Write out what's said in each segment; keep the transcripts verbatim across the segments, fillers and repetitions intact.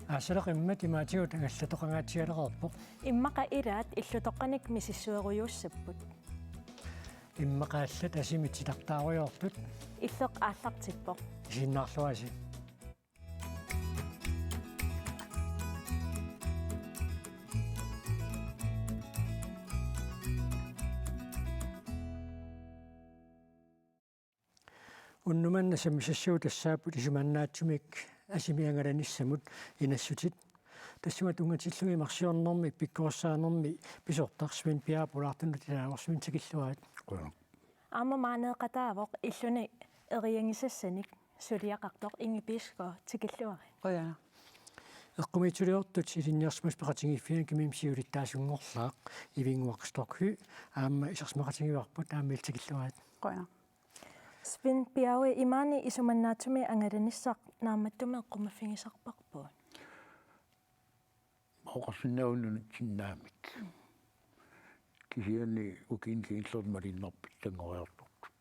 Aasaleq immat imaatigut angallatoqangaatsialereerpoq. Immaqa ilaat illutoqqanik misissuerujuussapput. Immaqa allat asimik titartaarujoortut. Illoq aallartippoq. Isiginnaarluarisi. Unnuk manna sammisassagut tassaapput isumannaatsumik asimik angalanissamut inassutit. Tassunga tunngatillugit imarsiornermi pikkorissaanermi pisortaq Svend Bjerre pulaartunut ilaavorsuit tikilluarit. Qujanaq. Aamma maaneeqataavoq illuni eriagisassanik suliaqartoq Inge Bisgaard, tikilluarit. Qujanaq. Eqqumiitsuliortut ilinniarsimasut peqatigiiffianni Kimimmi siulittaasunngorlaaq Ivinnguaq Stokhy aamma isersimaqatigivarput, aamma illit tikilluarit. Qujanaq. Svend Bjerre, imaani isumannaatsumik angalanissaq naammattumik eqqumaffigisarparput? Oqarsinnaavunga nunatsinni naamik. Kisianni ukiuni kingullerni malunnarpoq pissanngoriartortoq.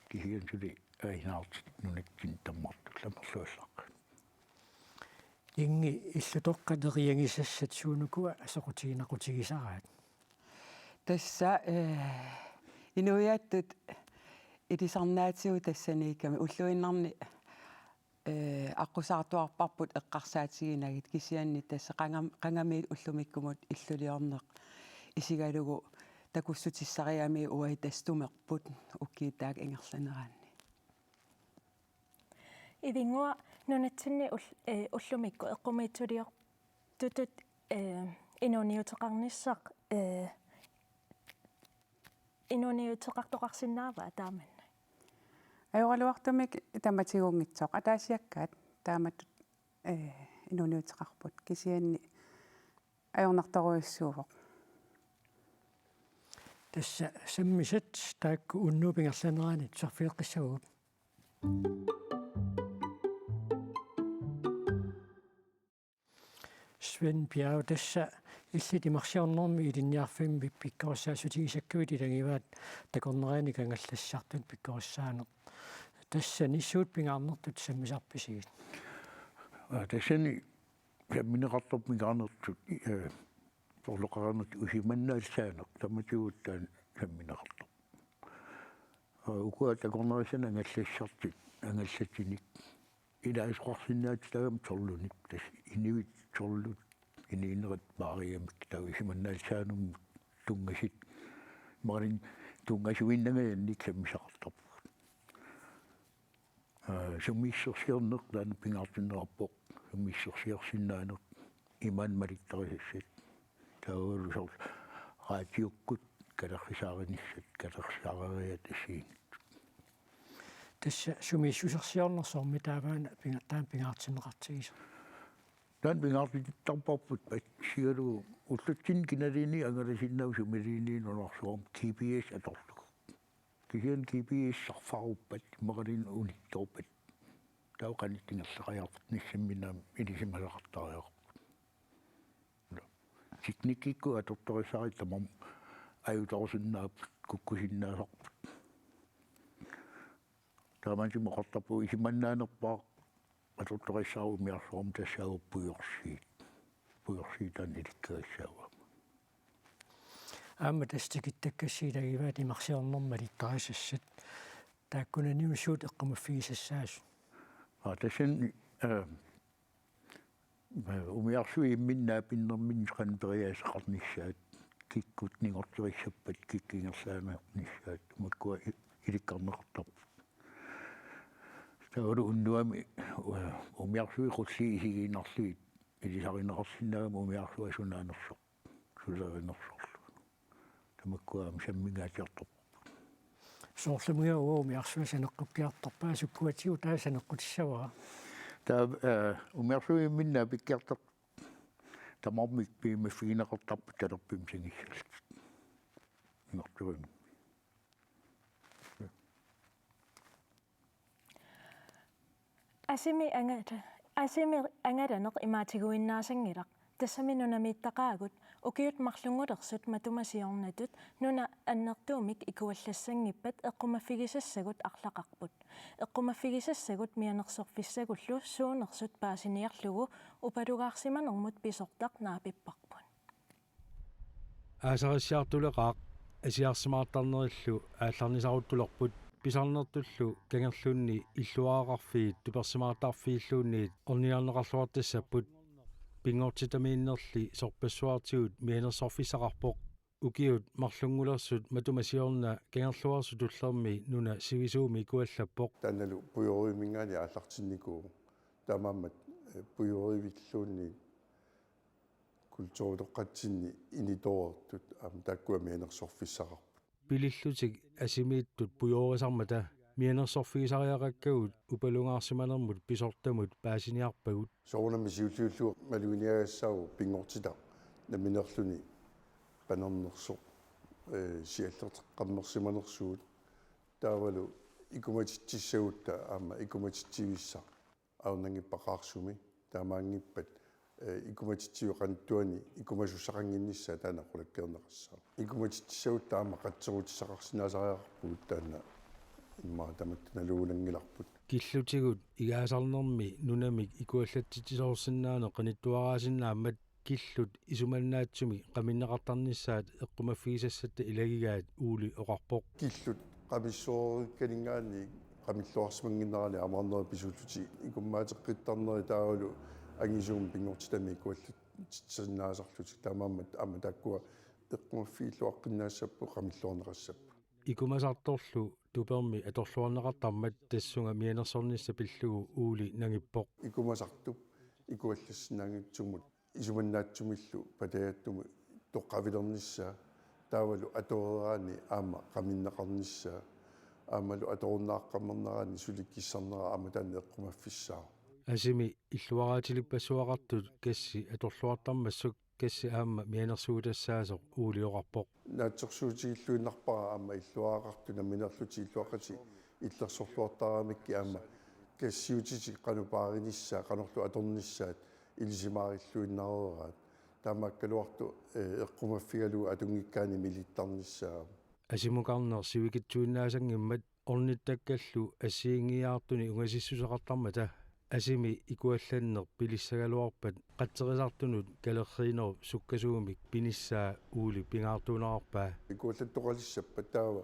Kisianni suli ainaartut nunatsinni tammartut amerlavallaaq. Inge, illutoqqat eriagisassat suunukua soqutiginaqutigisaraat? Tassa, eh, inuiattut ilisarnaatigut tassaniikkami ulluinnarni, eh, aqqusaartuarparput eqqarsaatiginagit, kisianni tassa qangam-, qangamiit ullumikkumut illuliorneq isigalugu takussutissarigamiuk uagut tassa tumerput ukiut taakku ingerlaneranni. Ivinnguaq, nunatsinni ul-, eh, ullumikkut eqqumiitsuliortutut, eh, inuuniuteqarnissaq, eh, inuuniuteqartoqarsinnaava taamannak? Ajoraluartumik tamatigunngitsoq, ataasiakkaat taamatut, eh, inuuniuteqarput, kisianni ajornartorujussuuvoq. Tassa sammisat taakku unnuup ingerlanerani tusarfigeqqissavagut. Svend Bjerre, tassa illit imarsiornermi ilinniarfimmi pikkorissaassutigisakkuit ilagivaat takornarianik angallassisartunut pikkorissaaneq. Tassani suut pingaarnertut sammisarpisigit? Aa, tassani sammineqartarput pingaarnertut, eh, soorlu oqarnertut isumannaallisaaneq, tamatigut taanna sammineqartarpoq. Aa, ukua takornarianik angallassisartut angallatsinik ilaasoqarsinnaatitaagamik soorlumi, tassa inuit soorlu inuunerit paarigamik taava isumannaallisaanermut tunngasut, imaluunniit tunngasuinnangajannik sammisaqartarpugut. Aa, sumiissorsiorneq taanna pingaartinneqarpoq, sumiissorsiorsinnaaneq, imaanngilaq malittarisassat. Taavalu soorlu raatiukkut kalerrisaarinissat, kalerrisaareeriat assigiinngitsut. Tassa sumiissusersiornersoq soormi taava pinga-, taanna pingaartinneqartigisoq? Taanna pingaartittarparput, patsigalugu ullutsinni kinaluunniit angalasinnaavoq sumiluunniit nunarsuarmi G P S atorlugu. Kisianni G P S-erfigippat imaluunniit unittoorpat, taava qanoq ingerlaqqiartornissamminnik aamma ilisimasaqartariaqarpoq. Teknikkikkut atortorissaarissat tamarmik ajutoorsinnaapput, kukkusinnaasarput. Taamaattumik oqartarpugut isumannaanerpaaq atortorissaarut umiarsuarmi tassaavoq pujorsiit. Pujorsiit taanna ilikkagassaagut. Aamma tassa tikittakkassi ilagivaat imarsiornermi malittarisassat. Taakkunanilu suut eqqumaffigisassaasut? Aa, tassani, eh, umiarsuit imminnut naapinnerminni qanoq periaaseqarnissaat, kikkut ningorterissappat, kikkut ingerlaannarnissaat, tamakkua i-, ilikkarneqartarput. Taavalu unnuami, eh, umiarsuit qulliit isigiinnarlugit ilisarineqarsinnaagami umiarsuaq sunaanersoq, sulerinersorlu. Tamakkua aamma sammingaatsiartorput. Soorlumi umiarsuaq saneqqukkiartorpaa, sukkuatigut taava saneqqutissavara? Taava, eh, umiarsuit imminnut naapikkiartortut tamarmik piumaffigineqartarput talerpimmik sangissallutik. Ningorterinermi. Asimik angala-, asimik angalaneq imaatiguinnaasanngilaq. Tassami nunamiittaqaagut ukiut marlunngulersut matuma siornatut nuna annertuumik ikuallassanngippat eqqumaffigisassagut arlaqarput. Eqqumaffigisassagut mianersorfissagullu suunersut paasiniarlugu upalungaarsimanermut pisortaq naapipparput. Aasarissiartuleqaaq asiarsimaartarnerillu aallarnisaruttulerput, pisarnertullu kangerlunni illuaraqarfiit tupersimaartarfiilluunniit ornigarneqarluartassapput. Pinngortitamiinnerli sorpassuartigut mianersorfissaqarpoq. Ukiut marlunngulersut matuma siorna Kangerluarsuk Tullermi nuna sivisuumik ikuallappoq. Taannalu Pujoriminngaanniit aallartinnikuuvoq. Taamaammat, eh, Pujorivilluunniit kulturitoqqatsinni initoortut aamma taakkua mianersorfissaqarput. Pilillutik asimiittut pujorisarmata mianersorfigisariaqakkagut upalungaarsimanermut pisortamut paasiniarpagut. Soorunami siulliullugu maluginiagassaavoq pinngortitaq nammineerluni panernersoq, eh, siallerteqqammersimanersugut, taavalu ikumatitsissagutta aamma ikumatitsivissaq ajornanngippat Qaarsumi, taamaanngippat, eh, ikumatitsivik qanittuani ikumasussaqannginnissaa taanna qulakkeerneqassaaq. Ikumatitsissagutta aamma qatserutissaqarsinnaasariaqarpugut, taanna immaqa tamatta nalugunanngilarput. Killutigut igaasarnermi nunamik ikuallatsitsisoorsinnaaneq qanittuaraasinnaammat killut isumannaatsumik qaminneqartarnissaat eqqumaffigisassatta ilagigaat Uuli oqarpoq. Killut qamissoorikkaningaanniit qamilluarsimannginnerani amarneri pisuullutik ikummaateqqittarneri taavalu angisuumik pinngortitami ikuallatsitsisinnaasarlutik, taamaammat aamma taakkua eqqumaffigilluaqqinnaassapput qamilluarneqassapput. Ikumasartorlu tupermi atorluarneqartarmat tassunga mianersornissaq pillugu Uuli nangippoq. Ikumasartup ikuallassinnaanngitsumut isumannaatsumillu patajattumut toqqavilernissaa, taavalu atoreraanni aamma qaminneqarnissaa, aammalu atorunnaaqqammernerani suli kissarnera aamma taanna eqqumaffissaavoq. Asimi illuaraatilippassuaqartut kassi atorluartarmassuk kassi aamma mianersuutassaasoq Uuli oqarpoq. Naatsorsuutigilluinnarpara aamma illuaraqartut nammineerlutik illuaqqatik illersorluartaramikkit aamma kassiutitik qanoq paarinissaat, qanorlu atornissaat ilisimaarilluinnareraat. Taamaakkaluartoq, eh, eqqumaffigalugu atunngikkaanni milittarnissaa. Asimukarneq sivikitsuinnaasanngimmat ornittakkallu assigiinngiiaartunik ungasissuseqartarmata asimi ikuallanneq pilissagaluarpat qatserisartunut kalerriinerup sukkasuumik pinissaa Uuli pingaartuunerarpaa. Ikuallattoqalissappat taava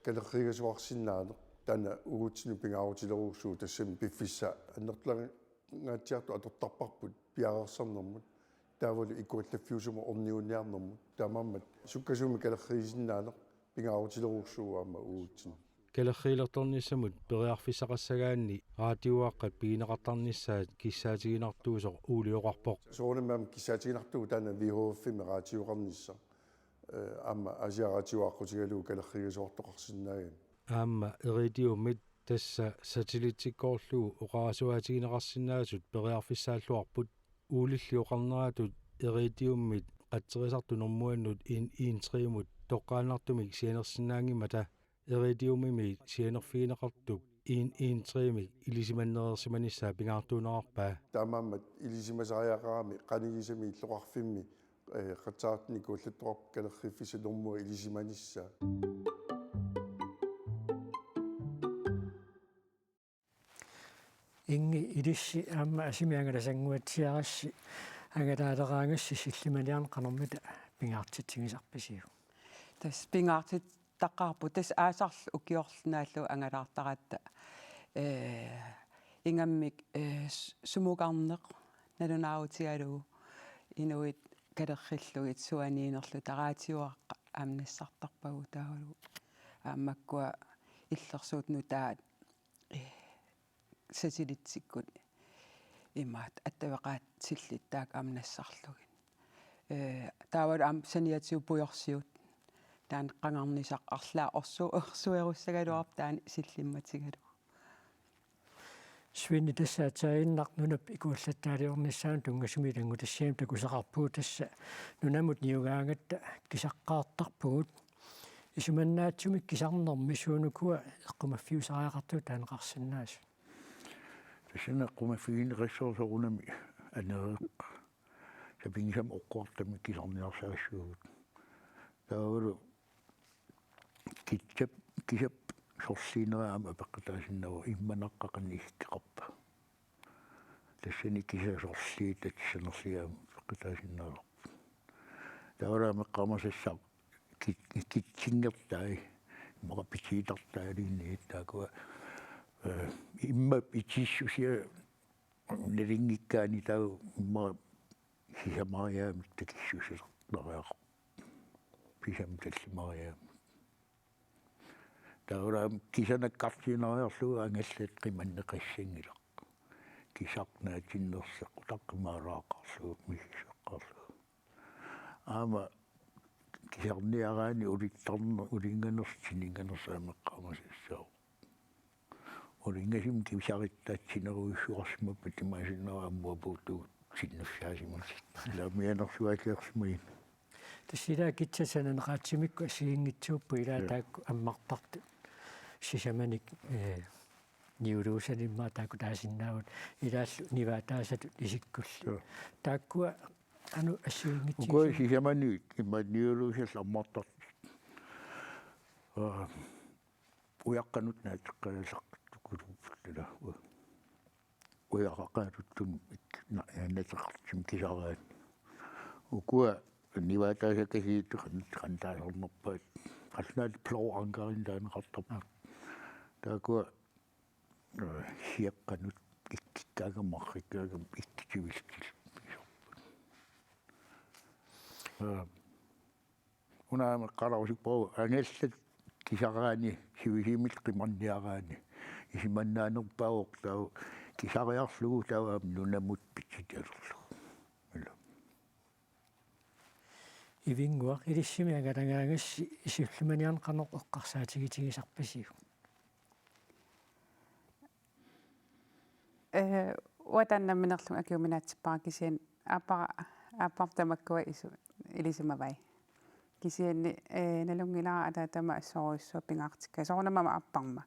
kalerriigasuarsinnaaneq taanna uagutsinnut pingaarutilerujussuuvoq, tassami piffissaq annertulangaatsiartoq atortarparput piareersarnermut, taavalu ikuallaffiusumut orniguniarnermut, taamaammat sukkasuumik kalerriisinnaaneq pingaarutilerujussuuvoq aamma uagutsinnut. Kalerriilertornissamut periarfissaqassagaanni raatiuaqqat pigineqartarnissaat kissaatiginartuusoq Uuli oqarpoq. Soorunami aamma kissaatiginartuuvoq taanna V H F-imi raatioqarnissaq, eh, aamma Aasiaat Raatioat aqqutigalugu kalerriigasuartoqarsinnaagami. Aamma iriitiummit, tassa satellitsikkoorlugu oqarasuaatigineqarsinnaasut, periarfissaalluarput. Uulilli oqarneratut iriitiummit qatserisartut normu et-imut en en tre-mut toqqaannartumik sianersinnaanngimmata iriitiummimiit sianerfigineqartup en en tre-mik ilisimannereersimanissaa pingaartuunerarpaa. Taamaammat ilisimasariaqarami qanigisami illoqarfimmi, eh, qatserisartuni ikuallattoqarpoq kalerriiffissap normu et ilisimanissaa. Ingi, ilissi aamma asimi angalasannguatsiarassi angalaaleraangassi sillimaniarneq qanormita pingaartitsigisarpisiuk? Tassa pingaartittaqaarput, tassa aasarlu ukiorlu naallugu angalaartaratta, eh, ingammik, eh, s-, sumukarneq nalunaarutigalugu inuit kalerrillugit suaaniinerluta, raatioaqqat aamma nassartarpagut taavalu aamma makkua illersuut nutaat, eh, satellitsikkut imaattoq attaveqaat sillit taakku aamma nassarlugit. Eh, taavalu aamma saniatigut pujorsiut, taanna qangarnisaq arlaat orsu-, orsuerussagaluarpoq taanna sillimmatigalugu. Svend, tassa aatsaannguaq nunap ikuallattaaliornissaanut tunngasumik ilanngutassiamik takusaqarpugut, tassa nunamut niugaangatta kisaqqaartarpugut. Isumannaatsumik kisarnermi suunukua eqqumaffiusariaqartugut taaneqarsinnaasut? Tassani eqqumaffigineqassaaq soorunami anereq. Apigisama oqquartami kisarniarsarissaagut. Taavalu kitsap, kisap sorliineraa aamma apeqqutaasinnaavoq, immanaqqa qanoq isikkoqarpa. Tassani kisap sorliit atissanerlugit aamma apeqqutaasinnaasarput. Taavalu aamma eqqaamasassaq kit-, kitsingertai, immaqa pitiitartaaliinniit taakkua, eh, immap itissusia nalunngikkaanni taava immaqa sisamariaammik takissusilertariaqarpoq. Sisamat tallimariaammik. Taava kisannakkartiinariarlugu angallat qimanneqassanngilaq. Kisaq naatinnersoq utaqqimaalaaqqaarlugu misissoqqaarlugu. Aamma kisarniaraanni ulittarner-, ulinnganersoq tininnganersoq aamma eqqaamasassaavoq. Ulinngasumik kisarittatsinerujussuarsimappat imaassinnaavoq ammut apuuttugut sinnussaasimasut. Ilaa mianersuaasiarsimagit. Tassa ilaa kitsat sananeqaatsimikkut assigiinngitsuupput ilaa Ja. taakku ammartartut. Sisamanik, eh, niuluusanik immaqa taakku taasinnaavagut ilaallu nivaataasatut isikkulli. Ja. Taakkua qanoq assigiinngitsuusi- Ukua sisamani immaqa niuluusallu ammartartut. Aa, ujaqqanut naateqqajallaqqittukuluupput ilaa. Ujaqaqaatuttumik na-, naateqqartumik kisaraanni. Ukua nivaataasakasiit qan-, qantaasarnerpaat. Qallunaat Blå Ankerinik taaneqartarput. Taakkua, eh, siaqqanut ikkikkaangama marrikkaangama ikkitivillutillu. Aa, una aamma eqqaalarusuppara angallat kisaraanni sivisuumillu qimarniaraanni isumannaanerpaavoq taava kisariarlugu taava aamma nunamut pitsitalerlugu. Ila. Ivinnguaq, ilissimi angalagaagassi sillimaniarneq qanoq eqqarsaatigitigisarpisiuk? Eh, uanga taanna nammineerlunga akiuminaatsippara kisianni aappara, aappara tamakkua isu-, ilisimavai. Kisianni, eh, nalunngilara ataatama assorujussuaq pingaartikkaa. Soorunami aamma aapparma.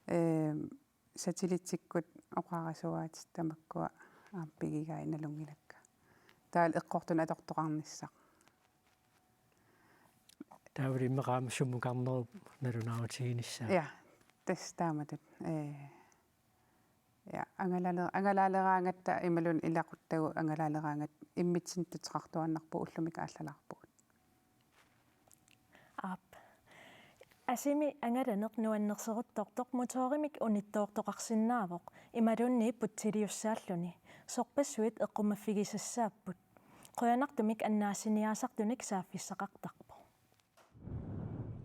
Eh, satellitsikkut oqarasuaatit tamakkua aamma pigigai nalunngilakka. Taavalu eqqortunik atortoqarnissaq. Taavalu immaqa aamma sumukarnerup nalunaarutiginissaa. Ja, tassa taamatut. Eh, ja, angalale-, angalaaleraangatta imaluunniit ilaquttagut angalaaleraangatta immitsinnut tuteqartuaannarpugut ullumikkut aallalaarpugut. Aap. Asimi angalaneq nuannersoruttortoq motorimik unittoortoqarsinnaavoq imaluunniit putsiliussaalluni. Sorpassuit eqqumaffigisassaapput. Qujanartumik annaassiniaasartunik saaffissaqartarpoq.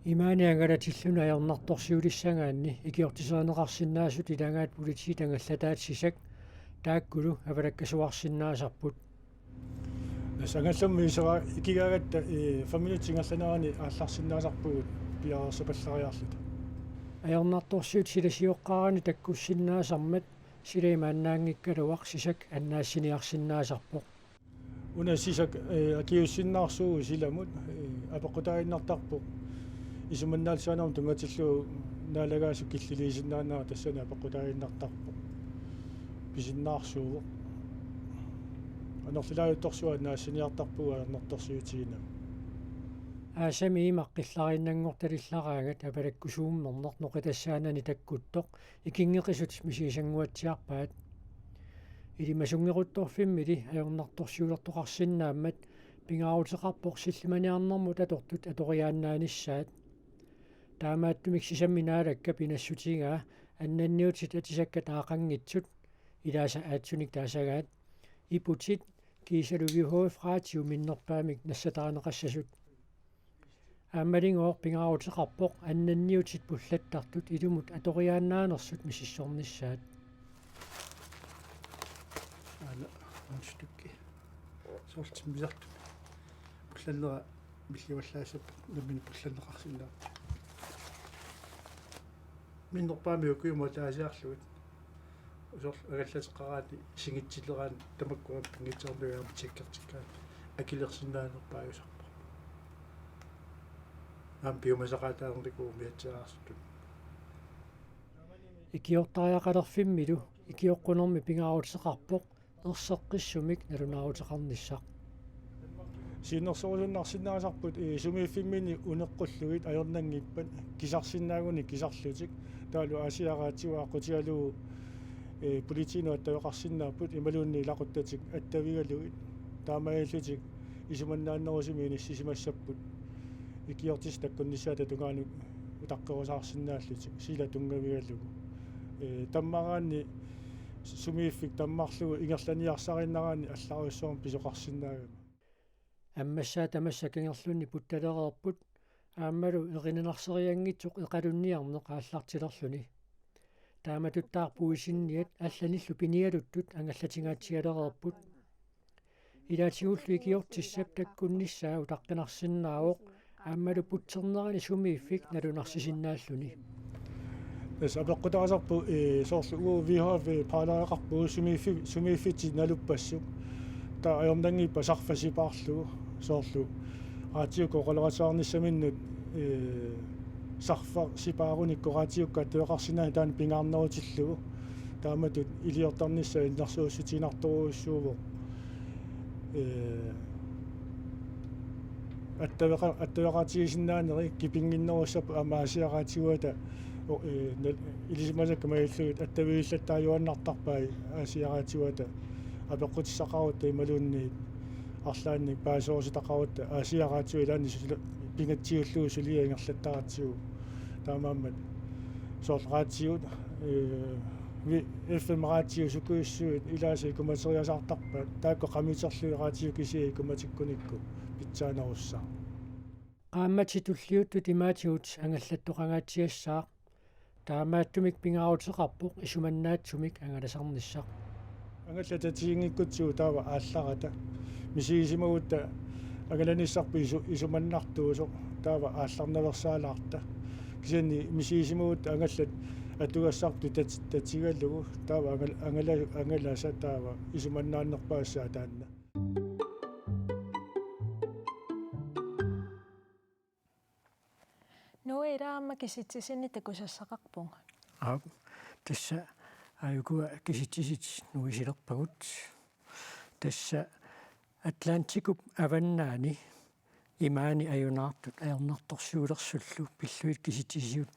Imaani angalatilluni ajornartorsiulissagaanni ikiortiserineqarsinnaasut ilagaat politiit angallataat sisak taakkulu avalakkasuarsinnaasarput. Tassa angallammi isera ikigaangatta, eh, fem minutsit ingerlanerani aallarsinnaasarpugut piareersapallariarluta. Ajornartorsiut sila sioqqaarani takkussinnaasarmat sila imaannaanngikkaluaq sisak annaassiniarsinnaasarpoq. Una sisak, eh, akiuussinnaarsuuvoq silamut, eh, apeqqutaaginnartarpoq. Isumannaallisaanermut tunngatillugu naalagaasut killiliisinnaanera tassani apeqqutaaginnartarpoq. Pisinnaarsuuvoq. Anorlilaajuttorsuaq annaassiniartarpugut ajornartorsiutiginami. Aasami imaq qillariinnanngortalillaraangat avalakkusuummerneq noqitassaanani takkuttoq ikinngeqisut misigisannguatsiarpaat. Ilimasunngeruttorfimmili ajornartorsiulertoqarsinnaammat pingaaruteqarpoq sillimaniarnermut atortut atoriaannaanissaat. Taamaattumik sisammi Naalakkap inassutigaa annanniutit atisakkat aaqanngitsut, ilaasa aatsunik taasagaat, iputit kiisalu U H F-radiu minnerpaamik nassatarineqassasut. Aammaligooq pingaaruteqarpoq annanniutit pullattartut ilumut atoriaannaanersut misissornissaat. Aana, undskyld. Soorlu timmisartumi pullannera milliuallaassapput nammineq pullanneqarsinnaavoq. Minnerpaamik ukiumut ataasiarlugit. Soorlu angallateqaraanni singitsileraanni tamakkua pinngitsoornagit aamma tjekkertikkaanni akilersinnaanerpaajusarpoq. Aamma piumasaqaataarnikuuvoq umiatsiaarsittut. Ikiortariaqalerfimmilu ikioqqunermi pingaaruteqarpoq erseqqissumik nalunaaruteqarnissaq. Siunnersorusunnarsinnaasarput, eh, sumiiffimminni uneqqullugit ajornanngippat kisarsinnaagunik kisarlutik. Taavalu Aasiaat Raatiup aqqutigalugu, eh, politiinut attaveqarsinnaapput imaluunniit ilaquttatik attavigalugit. Taamaalillutik isumannaannerusumik inissisimassapput. Ikiortissat takkunnissaata tungaanut utaqqerusaarsinnaallutik sila tunngavigalugu. Eh, tammaraanni sumiiffik tammarlugu ingerlaniarsariinnaraanni allarujussuarmik pisoqarsinnaagama. Ammassaat tamassat kangerlunnik puttalereerput aammalu erinanarserianngitsoq eqalunniarneq aallartilerluni. Taamatuttaaq puisinniat allanillu pinialuttut angallatingaatsialereerput. Ilaatigullu ikiortissap takkunnissaa utaqqinarsinnaavoq aammalu putsernerani sumiiffik nalunarsisinnaallugu. Tassa apeqqutaasarpoq, eh, soorlu uagut V H F-i paalareqarpugut sumiiffi-, sumiiffitsit naluppassuk. Taava ajornanngippat sarfaq sipaarlugu soorlu raatiukkut oqaloqatigiinnissaminut, eh, sarfaq sipaarunikku raatiukkut attaveqarsinnaanani taanna pingaarnerutillugu. Taamatut iliortarnissaa innersuussutiginartorujussuuvoq. Eh, attaveqa-, attaveqatigisinnaaneri kipinnginnerussapput aamma Aasiaat Raatiuata, o-, eh, nal-, ilisimasakka malillugit attavigillattaajuaannartarpai Aasiaat Raatiuata apeqqutissaqarutta imaluunniit arlaannik paaserusuttaqarutta Aasiaat Raatiuat ilaanni sula-, pingatsiullugu suliaq ingerlattaratsigu. Taamaammat soorlu raatiut, eh, vi-, F M-raatiut sukujussuit ilaasa ikumateriasaartarpaat, taakku qamiterlugit raatiut kisiat ikumatikkunikku pitsaanerussaaq. Qaammatit tulliuttut imaatigut angallattoqangaatsiassaaq. Taamaattumik pingaaruteqarpoq isumannaatsumik angalasarnissaq. Angallat tatiginngikkutsigu taava aallarata. Misigisimagutta angalanissarput isu-, isumannartuusoq taava aallarnaversaalaarta. Kisianni misigisimagutta angallat atugassartut tat-, tatigalugu taava angal-, angala-, angalasa taava isumannaannerpaassaaq taanna. Nuui, ila aamma kisitsisinnik takusassaqarpunga. Aap, tassa aajukua kisitsisit nuisilerpagut. Tassa Atlantikup avannaani imaani ajunaartut ajornartorsiulersullu pillugit kisitsisigut,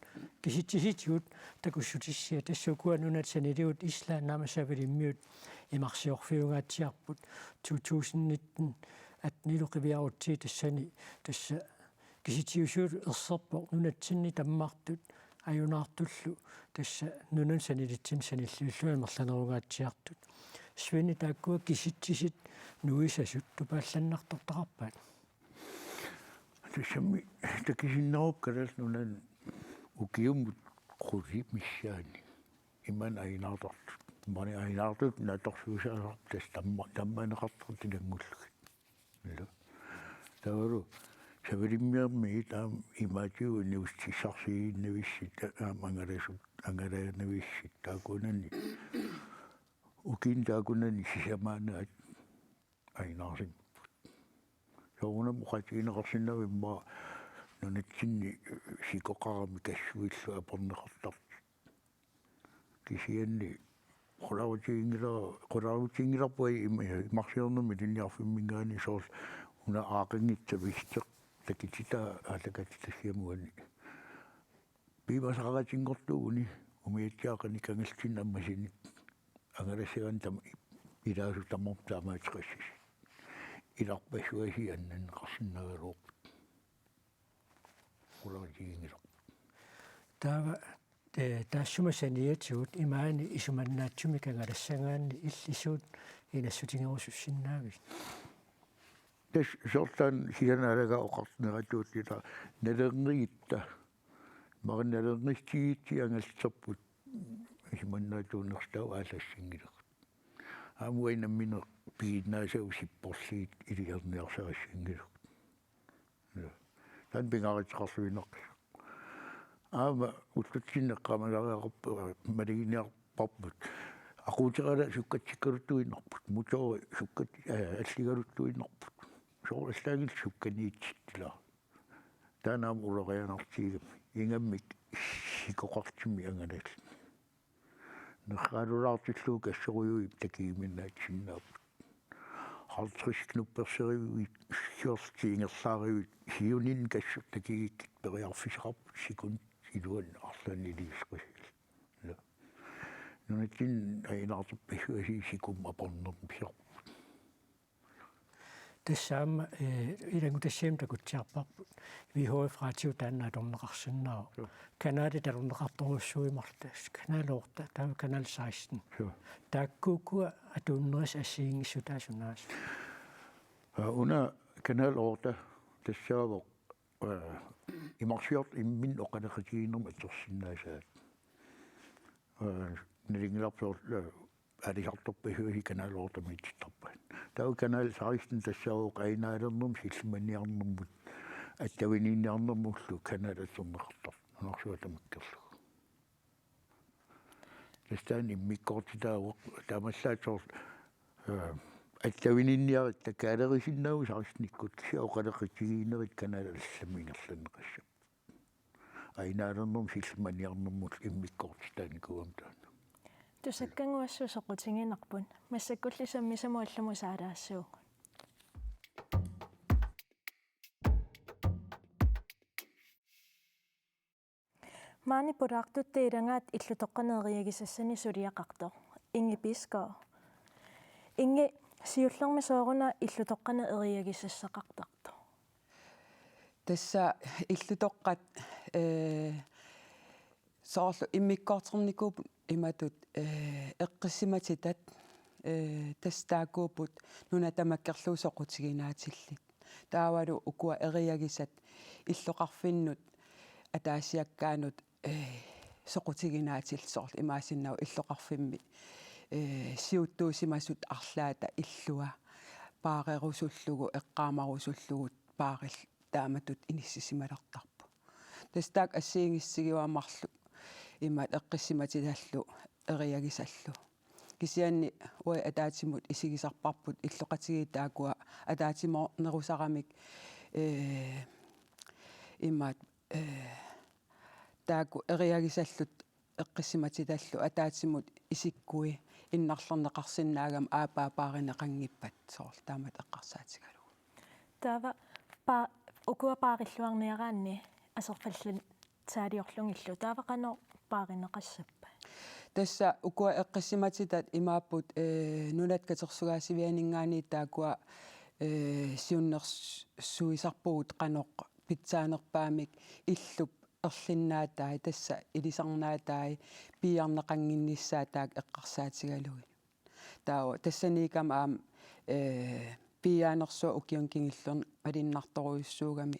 kisitsisitigut takussutissiat. Tassa ukua nunat saniligut Island aamma Savalimmiut imarsiorfiungaatsiarput. To tusind nitten attenilu qiviarutsigit tassani tassa kisitsiusuut erserpoq nunatsinni tammartut ajunaartullu tassa nunani sanilitsinni sanilliullugu amerlanerungaatsiartut. Svend, taakkua kisitsisit nuisasut tupaallannartortaqarpaat? Tassami takusinnaavarput Kalaallit Nunaanni ukiumut qulit missaanni imaani ajunaartartut. Imaani ajunaartut naatsorsuusaasarput tassa tamma-, tammaanneqartartut ilanngullugit. Ila. Taavalu Savalimmiarmiit aamma imaatigut inuussutissarsiuinnavissi, ta-, aamma angalasut, angalaannavissi taakkunani. Ukiuni taakkunani sisamaannaat ajunaarsimapput. Soorunami oqaatigineqarsinnaavoq immaqa nunatsinni sikoqarami kassuillu aporneqartartut. Kisianni qularutiginngilara-, qularutiginngilarput ima-, imarsiornermi ilinniarfimminngaanniit soorlu una aaqanngitsoq Vesteq takutitaa aallakaatitassiamugani. Piumasaqaatinngortuuguni umiatsiaaqanik angallatsinnik ammassinik angalassagaanni tam-, ilaasut tamarmik taamaateqassasut. Ilarpassuasii annaanneqarsinnaagaluarput. Qularutiginngilarput. Taava, eh, taassuma saniatigut imaani isumannaatsumik angalassagaanni illit suut inassutigerusussinnaavit? Tassa soorlu taanna sianeralaaga oqarneratut ila nalornigitta. Imaluunniit nalornitsigitsi angallatserput isumannaatsuunersoq taava aallassanngilaq. Aamma uanga nammineq piginnaasagut sipporliit iliorniarsarisinnaanngilaq. Taanna pingaaruteqarluinnarpoq. Aamma ullutsinni eqqaamasariaqarp-, maluginiarparput. Aquuteralaat sukkatsikkaluttuinnarput. Motori sukkat-, eh, alligaluttuinnarput. Soorlu allaanngilaq sukkaniitsit ila. Taanna aamma ulorianartigigami. Ingammik sikoqartumik angalalluni. Nerraalulaartillugu kassorujuit takujuminnaatisinnaapput. halvtreds knupperseruit, siorti ingerlaaruit, siunin kassortakigikkit periarfissaqarput sikunnit iluanni arlaanni iliuuseqissallugu. Nunatsinni ajunaartorpassuit sikumut apornermi siorput. Tassa aamma, eh, ilanngutassiami takutsiarparput. V H F radio taanna atorneqarsinnaavoq. Joo. Kanalit atorneqartorujussuuvoq marluk tassa. Kanal otte, taava Kanal seksten. Joo. Taakku ukua atuunnerisa assigiinngissutaat sunaasut? Aa, una Kanal otte tassaavoq, eh, imarsiortut imminnut oqaloqatigiinnermut atorsinnaasaat. Eh, nalunngilarput soorlu, eh, aalisartorpassuit Kanal otte-miitittarpaat. Taava Kanal seksten tassaavoq ajunaalernermut sillimaniarnermut, attavininniarnermullu kanalit atorneqartartut nunarsuaq tamakkerlugu. Tassa taanna immikkoortitaavoq, taamaallaat soorlu, eh, attavininniarutta kaalerisinnaavugut sekstenikkut, kisianni oqaloqatigiinnerit kanalit allamut ingerlanneqassapput. Ajunaalernermut sillimaniarnermullu immikkoortitaanikuugamik taanna. Tusakkanguassuup soqutiginarput, massakkulli sammisamut allamut saalaassaagut. Maani pulaartuttut ilagaat illutoqqaneq eriagisassanik suliaqartoq Inge Bisgaard. Inge, siullermik sooruna illutoqqaneq eriagisassaqartartoq? Tassa illutoqqat, eh, soorlu immikkoortornikuupput imatut, eh, eqqissimatitat, eh, tassa taakkuupput nunat tamakkerlugu soqutiginaatsillit. Taavalu ukua eriagisat illoqarfinnut ataasiakkaanut, eh, soqutiginaatsillit soorlu imaassinnaavoq illoqarfimmi, eh, siuttuusimasut arlaata illua paarerusullugu eqqaamarusullugu paaril taamatut inissisimalertarput. Tassa taakku assigiinngissutigivakka marluk imaat eqqissimatitallu eriagisallu. Kisianni uagut ataatsimut isigisarparput illoqatigiit taakkua ataatsimoornerusaramik, eh, imaat, eh, taakku eriagisallu eqqissimatitallu ataatsimut isikkui innarlerneqarsinnaagami aappaa paarineqanngippat soorlu taamatut eqqarsaatigalugu. Taava pa-, ukua paarilluarniaraanni aserfallatsaaliorlugillu, taava qanoq paarineqassappat? Tassa ukua eqqissimatitat imaapput, eh, Nunat Katersugaasivianinngaanniit taakkua, eh, siunnersuisarpugut qanoq pitsaanerpaamik illup erlinnaatai, tassa ilisarnaatai, piiarneqannginnissaat taakku eqqarsaatigalugit. Taava tassaniikkami aamma, eh, piiaanersuaq ukiuni kingullerni malunnartorujussuugami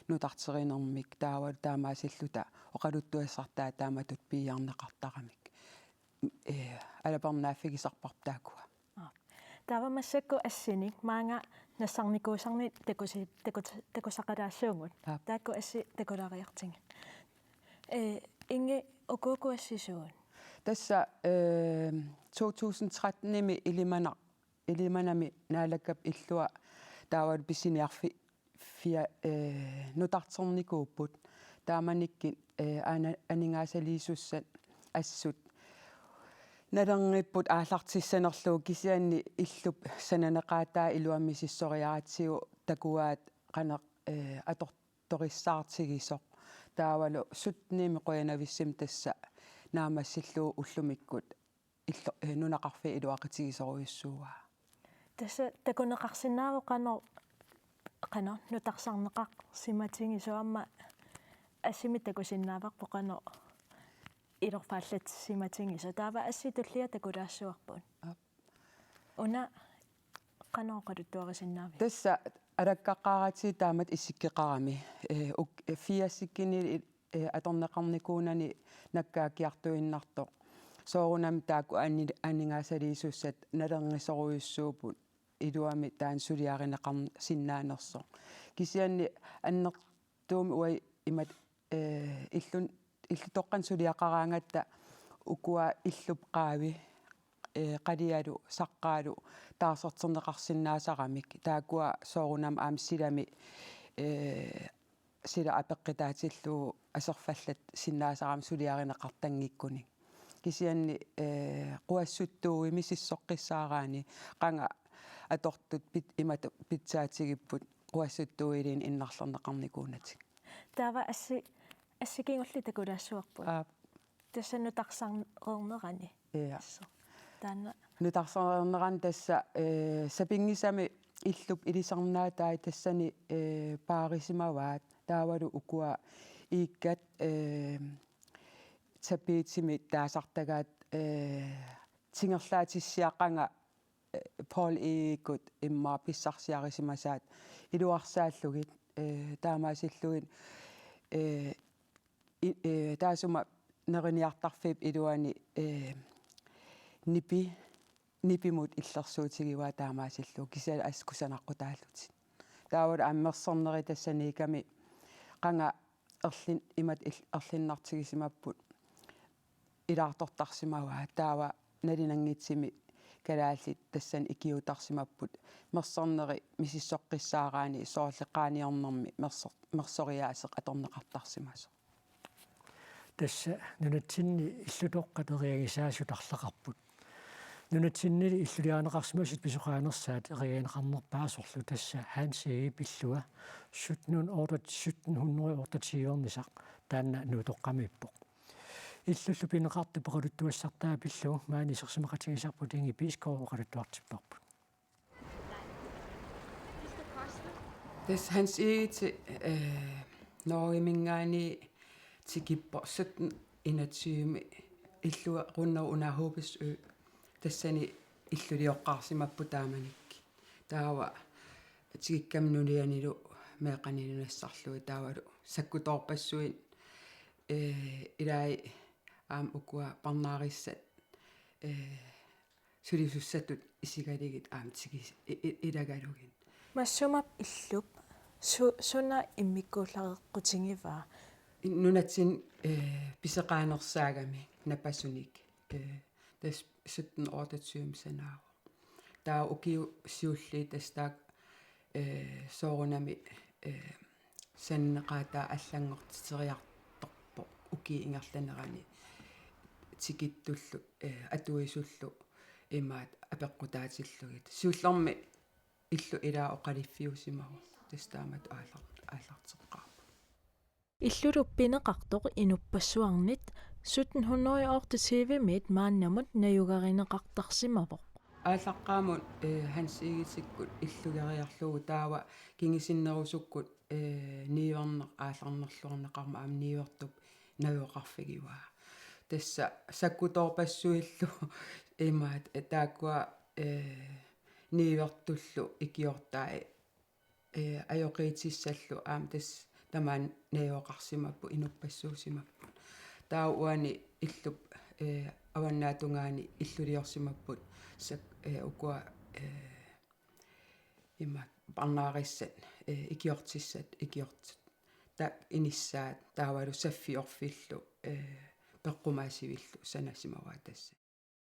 nutarterinermik taavalu taamaasilluta oqaluttuassartaa taamatut piiarneqartaramik, eh, alapernaaffigisarparput taakkua. Aap. Taava massakkut assinik maanga nassarnikuusarnik takusi-, taku-, takusaqalaassaagut. Aap. Taakku assit takulaariartigit. Eh, Inge, ukuuku assit suut? Tassa, eh, to tusind tretten-imi Ilimanaq, Ilimanami Naalakkap illua taavalu pisiniarfi-, fia-, eh, nutarternikuupput. Taamanikkut, eh, ana-, aningaasaliisussat assut nalerngipput aallartissanerlugu, kisianni illup sananeqaataa iluamik misissoriaratsigu takuaat qanoq, eh, atortorissaartigisoq. Taavalu sytten-imi qujanavissumik tassa naammassillugu ullumikkut illo-, eh, nunaqarfiit iluaqutigisorujussuuaa. Tassa takuneqarsinnaavoq qanoq, qanoq nutarsarneqarsimatigisoq, aamma assimik takusinnaavarput qanoq ilorfaallatsimatigisoq. Taava assit tulliat takulaassavarput. Aap. Una qanoq oqaluttuarisinnaaviuk? Tassa alakkaqqaaratsigu taamatut isikkoqarami. Eh, uk-, eh, firsikkunni, eh, atorneqarnikuunani nakkaakkiartuinnartoq. Soorunami taakku ani-, aningaasaliisussat nalerngisorujussuupput iluamik taanna suliarineqarsinnaanersoq. Kisianni annertuumik uagut imatut, eh, illun-, illutoqqanik suliaqaraangatta ukua illup qaavi, eh, qalialu saqqaalu taarserterneqarsinnaasaramik. Taakkua soorunami aamma silami, eh, sila apeqqutaatillugu aserfallatsinnaasarami suliarineqartanngikkunik. Kisianni, eh, quassuttuuimi sisoqqissaaraanni qanga atortut pit-, imatut pitsaatigipput quassuttuuiliinnik innarlerneqarnikuunatik. Taava assi-, assi kingulleq takulaassuarput. Aap. Tassa nutarsarneernerani. Ja. Assut. Taanna. Nutarsarneernerani tassa, eh, sapinngisamik illup ilisarnaatai tassani, eh, paarisimavaat. Taavalu ukua iikkat, eh, tapetimik taasartagaat, eh, tingerlaatissiaq qanga, eh, Poul Egekkut immaqa pissarsiarisimasaat iluarsaallugit, eh, taamaasillugit, eh, i-, eh, taassuma neriniartarfiup iluani, eh, nipi-, nipimut illersuutigivaa taamaasillugu kisianni assut kusanaqqutaallutik. Taavalu aamma merserneri tassaniikkami qanga erlin-, imatut il-, erlinnartigisimapput ilaartortarsimavaa, taava nalunanngitsumik kalaallit tassani ikiuuttarsimapput merserneri misissoqqissaaraanni soorlu qaaniornermi mersor-, mersoriaaseq atorneqartarsimasoq. Tassa nunatsinni illutoqqat eriagisaasut arlaqarput. Nunatsinnili illuliarineqarsimasut pisoqaanersaat eriagineqarnerpaasorlu tassa Hans Egedep illua sytten hundrede, sytten hundrede otteogtyve-ernisaq taanna nuutoqqamiippoq. Illullu pineqartoq oqaluttuassartaa pillugu maani isersimaqatigisarput Inge Bisgaard oqaluttuartipparput. Tassa Hans Egede, eh, Norgeminngaanniit tikippoq sytten enogtyve illuarunnera una Hobbesø tassani illulioqqaarsimapput taamanikkut. Taava tikikkami nulianilu meeqqanilu nassarlugit taavalu sakkutoorpassuit, eh, ilai aamma ukua parnaarissat, eh, sulisussatut isigalugit aamma tigi-, i-, i-, ilagalugit. Massumap illup su-, suna immikkuullareqqutigivaa? Nunatsinni, eh, pisoqaanersaagami napasunik, eh, tassa sytten otteogtyve sanaavoq. Taava ukiut siulliit tassa taakku, eh, soorunami, eh, sananeqaataa allanngortiteriartorpoq ukiup ingerlanerani tikittullu, eh, atuisullu imaattoq apeqqutaatillugit. Siullermik illu ilaa oqaluffiusimavoq. Tassa taamatut aallar-, aallarteqqaarpoq. Illullu pineqartoq inuppassuarnit sytten hundrede otteogtyve-miit maannamut najugarineqartarsimavoq. Aallaqqaammut, eh, Hans Egedekkut illugeriarlugu taava kingusinnerusukkut, eh, niuerneq aallarnerluarneqarmat aamma niuertup najugaqarfigivaa. Tassa sakkutoorpassuillu imaattoq, eh, taakkua, eh, niuertullu ikiortai, eh, ajoqiutissallu aamma tassa tamaani najugaqarsimapput, inuppassuusimapput. Taava uani illup, eh, avannaatungaani illuliorsimapput sak-, eh, ukua, eh, ima parnaarissat, eh, ikiortissat, ikiortut. Taakku inissaat taavalu saffiorfillu, eh, peqqumaasivillu sanasimavaat tassa.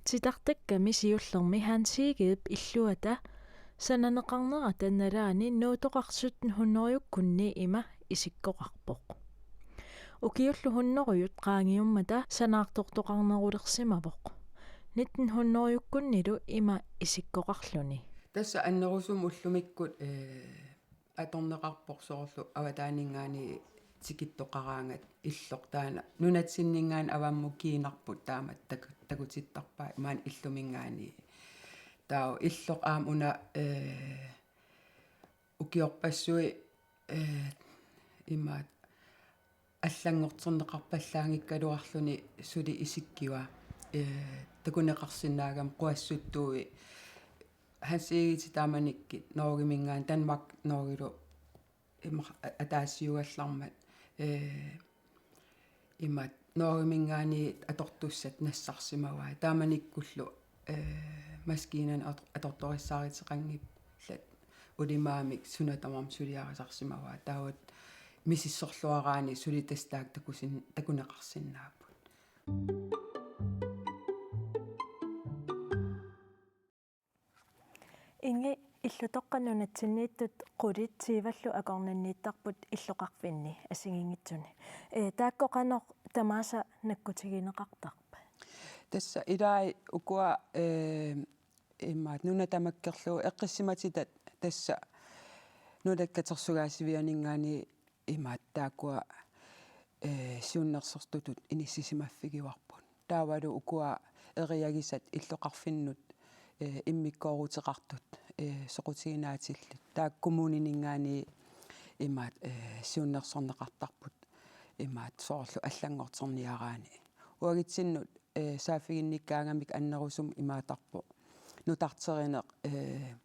Titartakkami siullermi Hans Egedep illuata sananeqarnerata nalaani Nuutoqaq sytten hundrede-kkunni ima isikkoqarpoq. Ukiullu hundrede-t qaangiummata sanaartortoqarnerulersimavoq. Nitten hundrede-kkunnilu ima isikkoqarluni. Tassa annerusumik ullumikkut, eh, atorneqarpoq soorlu avataaninngaanniit tikittoqaraangat illoq taanna. Nunatsinninngaanniit avammut kiinarput taamatut tak-, takutittarpaat maani illuminngaanniit. Taava illoq aamma una, eh, ukiorpassuit, eh, imaattoq allanngorterneqarpallaanngikkaluarluni suli isikkivaa, eh, takuneqarsinnaagami quassuttuui Hans Egede taamanikkut Norgeminngaanniit Danmark Norgelu ima ataasiugallarmat, eh, imaattoq Norgeminngaanniit atortussat nassarsimavai. Taamanikkullu, eh, maskiinani at-, atortorissaaruteqanngillat ulimaamik suna tamarmi suliarisarsimavaa. Taava misissorluaraanni suli tassa taakku takusin-, takuneqarsinnaapput. Inge, illutoqqat nunatsinniittut qulit tyve-llu akornanniittarput illoqarfinni assigiinngitsuni. Eh, taakku qanoq tamaasa nakkutigineqartarpat? Tassa ilai ukua, eh, imaat nuna tamakkerlugu eqqissimatitat tassa nunat katersugaasivianinngaanniit imaat taakkua, eh, siunnersortutut inissisimaffigivarput. Taavalu ukua eriagisat illoqarfinnut, eh, immikkooruteqartut, eh, soqutiginaatillugit. Taakku kommunininngaanniit imaat, eh, siunnersorneqartarput imaat soorlu allanngorterniaraanni. Uagutsinnut, eh, saaffiginnikkaangamik annerusumik imaattarpoq. Nutarterineq, eh,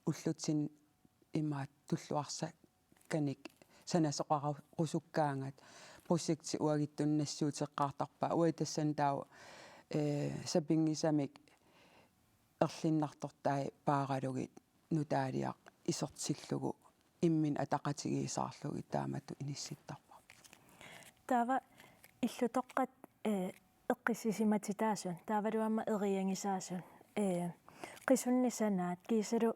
ullutsinni imaat tulluarsakkanik sanasoqarusukkaangat projekti uagutsinnut nassiuteqqaartarpaa. Uagut tassani taava, eh, sapinngisamik erlinnartortai paaralugit nutaaliaq isertillugu imminut ataqatigiissaarlugit taamatut inissittarparput. Taava illutoqqat, eh, eqqissisimatitaasut, taavalu aamma eriagisaasun, eh, qisunnik sanaat, kiisalu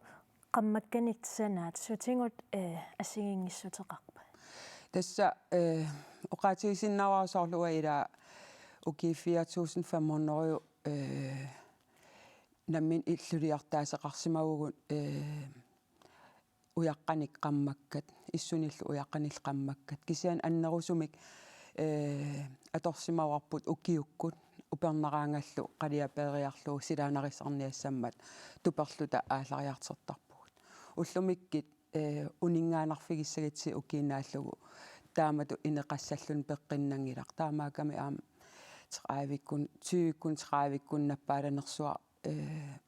qarmakkanik sanaat, sutigut, eh, assigiinngissuteqarpat? Tassa, eh, oqaatigisinnaavara soorlu uanga ilaa ukiut fire tusind fem hundrede, eh, nammineq illuliortaaseqarsimavugut, eh, ujaqqanik qarmakkat, issunillu ujaqqanillu qarmakkat. Kisianni annerusumik, eh, atorsimavarput ukiukkut upernaraangallu qaliapeeriarlugu silaannarissarniassammat tuperluta aallariartortarpugut. Ullumikkut, eh, uninngaannarfigissagutsigit ukiut naallugu taamatut ineqassalluni peqqinnanngilaq. Taamaakkami aamma tredivekkut, tyvekkut, tredivekkut nappaalanersuaq, eh,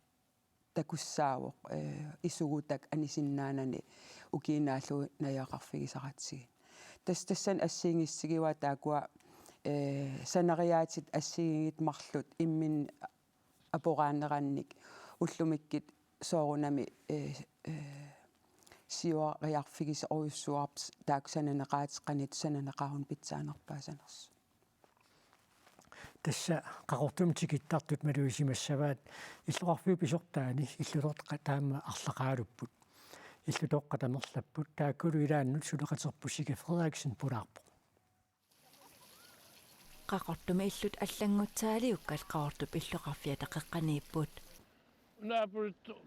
takussaavoq, eh, isugutak anisinnaanani ukiut naallugu najugaqarfigisaratsigit. Tassa tassani assigiinngissutigivaa taakkua, eh, sanariaatsit assigiinngitsut marluk imminut aporaanerannik ullumikkut soorunami, eh, eh, siuariarfigisorujussuuarput taakku sananeqaatit qanoq sananeqaruni pitsaanerpaasanersut. Tassa Qaqortumi tikittartut malugisimassavaat illoqarfiup pisortaani illutoqqat taama arlaqaalupput. Illutoqqat amerlapput taakkulu ilaannut suleqaterput Sika Frederiksen pulaarpoq. Qaqortumi illut allanngutsaaliukkat Qaqortup illoqarfiata qeqqaniipput. Una apuluttoq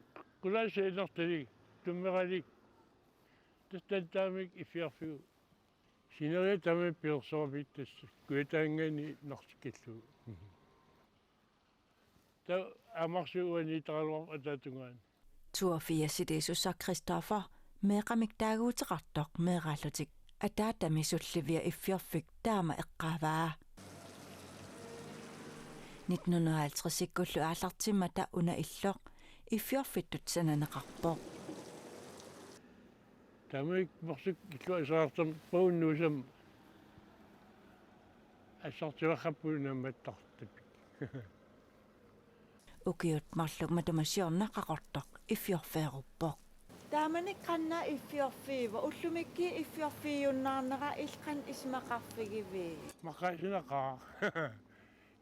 qulaasiinertalik tummeralik tastattaamik iffiorfigu. Sineriak taama pilersoorpit tassa kujataangaani narsikkallugu. Taava amarsu uani taraluarpoq ataatungaani. Toogfirsiliisussaq Christoffer meeqqamik taaguuteqartoq meeraallutik ataatami sullivia iffiorfik taama eqqaavaa. Nitten hundrede og halvtredsikkullu aallartimmata una illoq iffiorfittut sananeqarpoq. Taamik morsuk illuasaartam puunnuusam assartivarrappugut naammattartapik. Ukiut marluk matuma siorna Qaqortoq iffiorfeeruppoq. Taamani qanna iffiorfiiva, ullumikkut iffiorfiujunnaarnera illit qanoq isumaqarfigivit? Maqaasinaqaaq.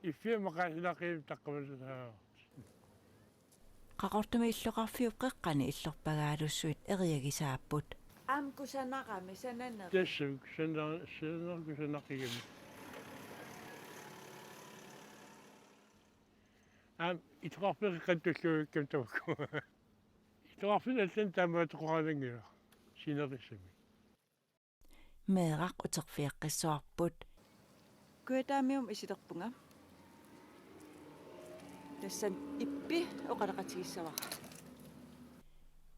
Iffiat maqaasinaqivimmik taqqamassaaq. Qaqortumi illoqarfiup qeqqani illorpagaalussuit eriagisaapput. Aamma kusanarami sananeq. Tassa sana-, sana-, kusanaqigami. Aamma illoqarfiit qeqqata tulluukkami tamakku. Illoqarfiit allanit taamaattoqaraanngilaq sinerissami. Meeraq uterfigeqqissavarput. Kujataamiumut isilerpunga. Tassani Ippi oqaloqatigissavara.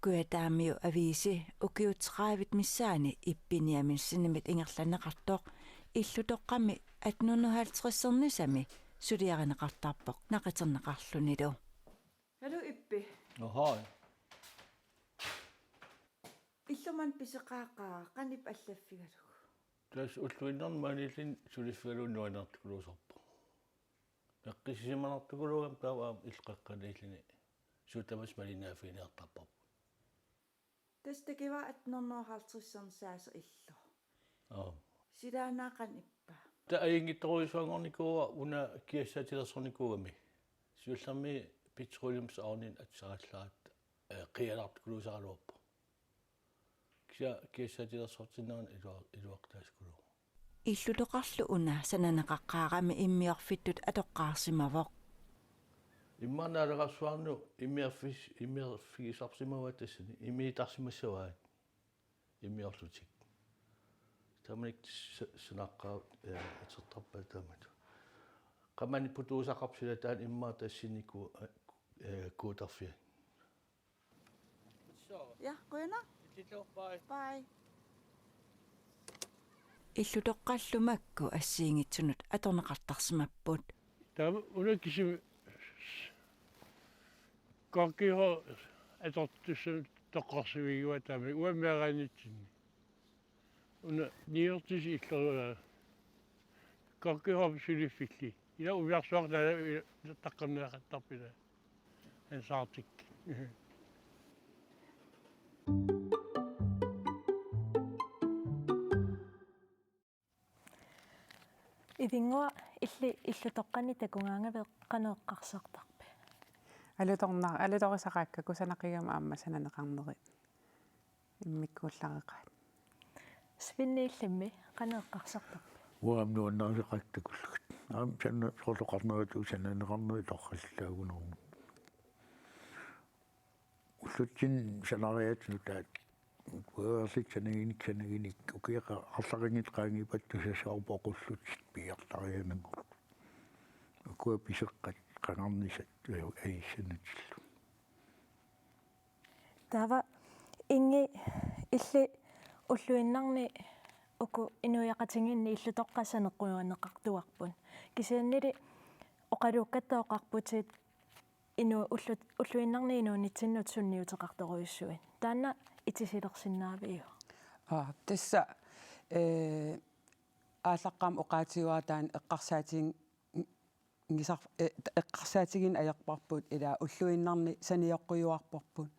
Kujataamiut aviisi ukiut tredivet missaanni Ippi Nielsenimit ingerlanneqartoq illutoqqami atten hundrede halvtredsernisami suliarineqartarpoq naqiterneqarlunilu. Hallo Ippi. Ahoi. Illumanna pisoqaaqaaq qanoq ippa allaffigalugu? Tassa ulluinnarni maaniilluni suliffigalugu nuannertukuluusarpoq. Eqqissisimanartukuluugami taava aamma illoqaqqaniilluni suut tamassi malinnaaffiginiartarparput. Tassa takuara atten hundrede halvtredsernisaasoq illoq. Aap. Silaannaap qanoq ippa? Taava ajunngitsorujussuanngornikuuara una kiassaatilersornikuugami. Siullermik petroleumsovnit atisarallaratta, eh, qiianartukuluusaraluarpoq. Kisianni kiassaatilersortinnerani ilua-, iluaqutaasukuluuvoq. Illutoqarlu una sananeqaqqaarami immiorfittut atoqqaarsimavoq. Immaqa naalagaasuarnu immiorfis-, immiorfigisarsimavaat tassani, immiussimassavaat immiorlutik. Taamanikkut sa-, sanaqqaat, eh, atortarpaat taamatut. Qamani putuusaqarpoq sila taanna immaqa tassani ku-, eh, kuutarfiat. Ja, qujanaq. Bye. Illutoqqallu makku assigiinngitsunut atorneqartarsimapput. Taava una kisimi korkihoo atortussanut toqqorsivigivaat taama uanga meeraanitsinni. Una niuertisi illerigaa. Korkihoo suliffilli. Ila umiarsuaq taama taqqamneqartarput ila. Ansaartik. Ivinnguaq, illit illutoqqani takugaangavit qanoq eqqarsartarpit? Alutorna-, alutorisaqaakka kusanaqigami aamma sananeqarneri immikkuullareqaat. Svinni, illimmi qanoq eqqarsartarpit? Uanga aamma nuannarisaqaakka takullugit. Aamma sanna-, soorlu oqarnerit sananeqarneri torrallaagunarmut. Ullutsinni sanariaatsinut taava. Uagut sanaginik, sanaginik. Ukiaq arlaqanngitsut qaangiuppata tusassavarput oqullutik piiartariaqarnagit. Ukua piseqqat qangarnisat, eh, ajussannatillu. Taava Ingi, illit ulluinnarni uku inuiaqatigiinni illutoqqat saneqqusaneqartuarput. Kisiannili oqaluukkatta oqarputit inu-, ullu-, ulluinnarni inuunitsinnut sunniuteqartorujussuit. Taanna itisilersinnaaviuk? Aa, tassa, eh, aallaqqaammut oqaatigivara taanna eqqarsaatiginngisar-, eh, eqqarsaatigineq ajorparput, ila ulluinnarni sanioqqujuarparput.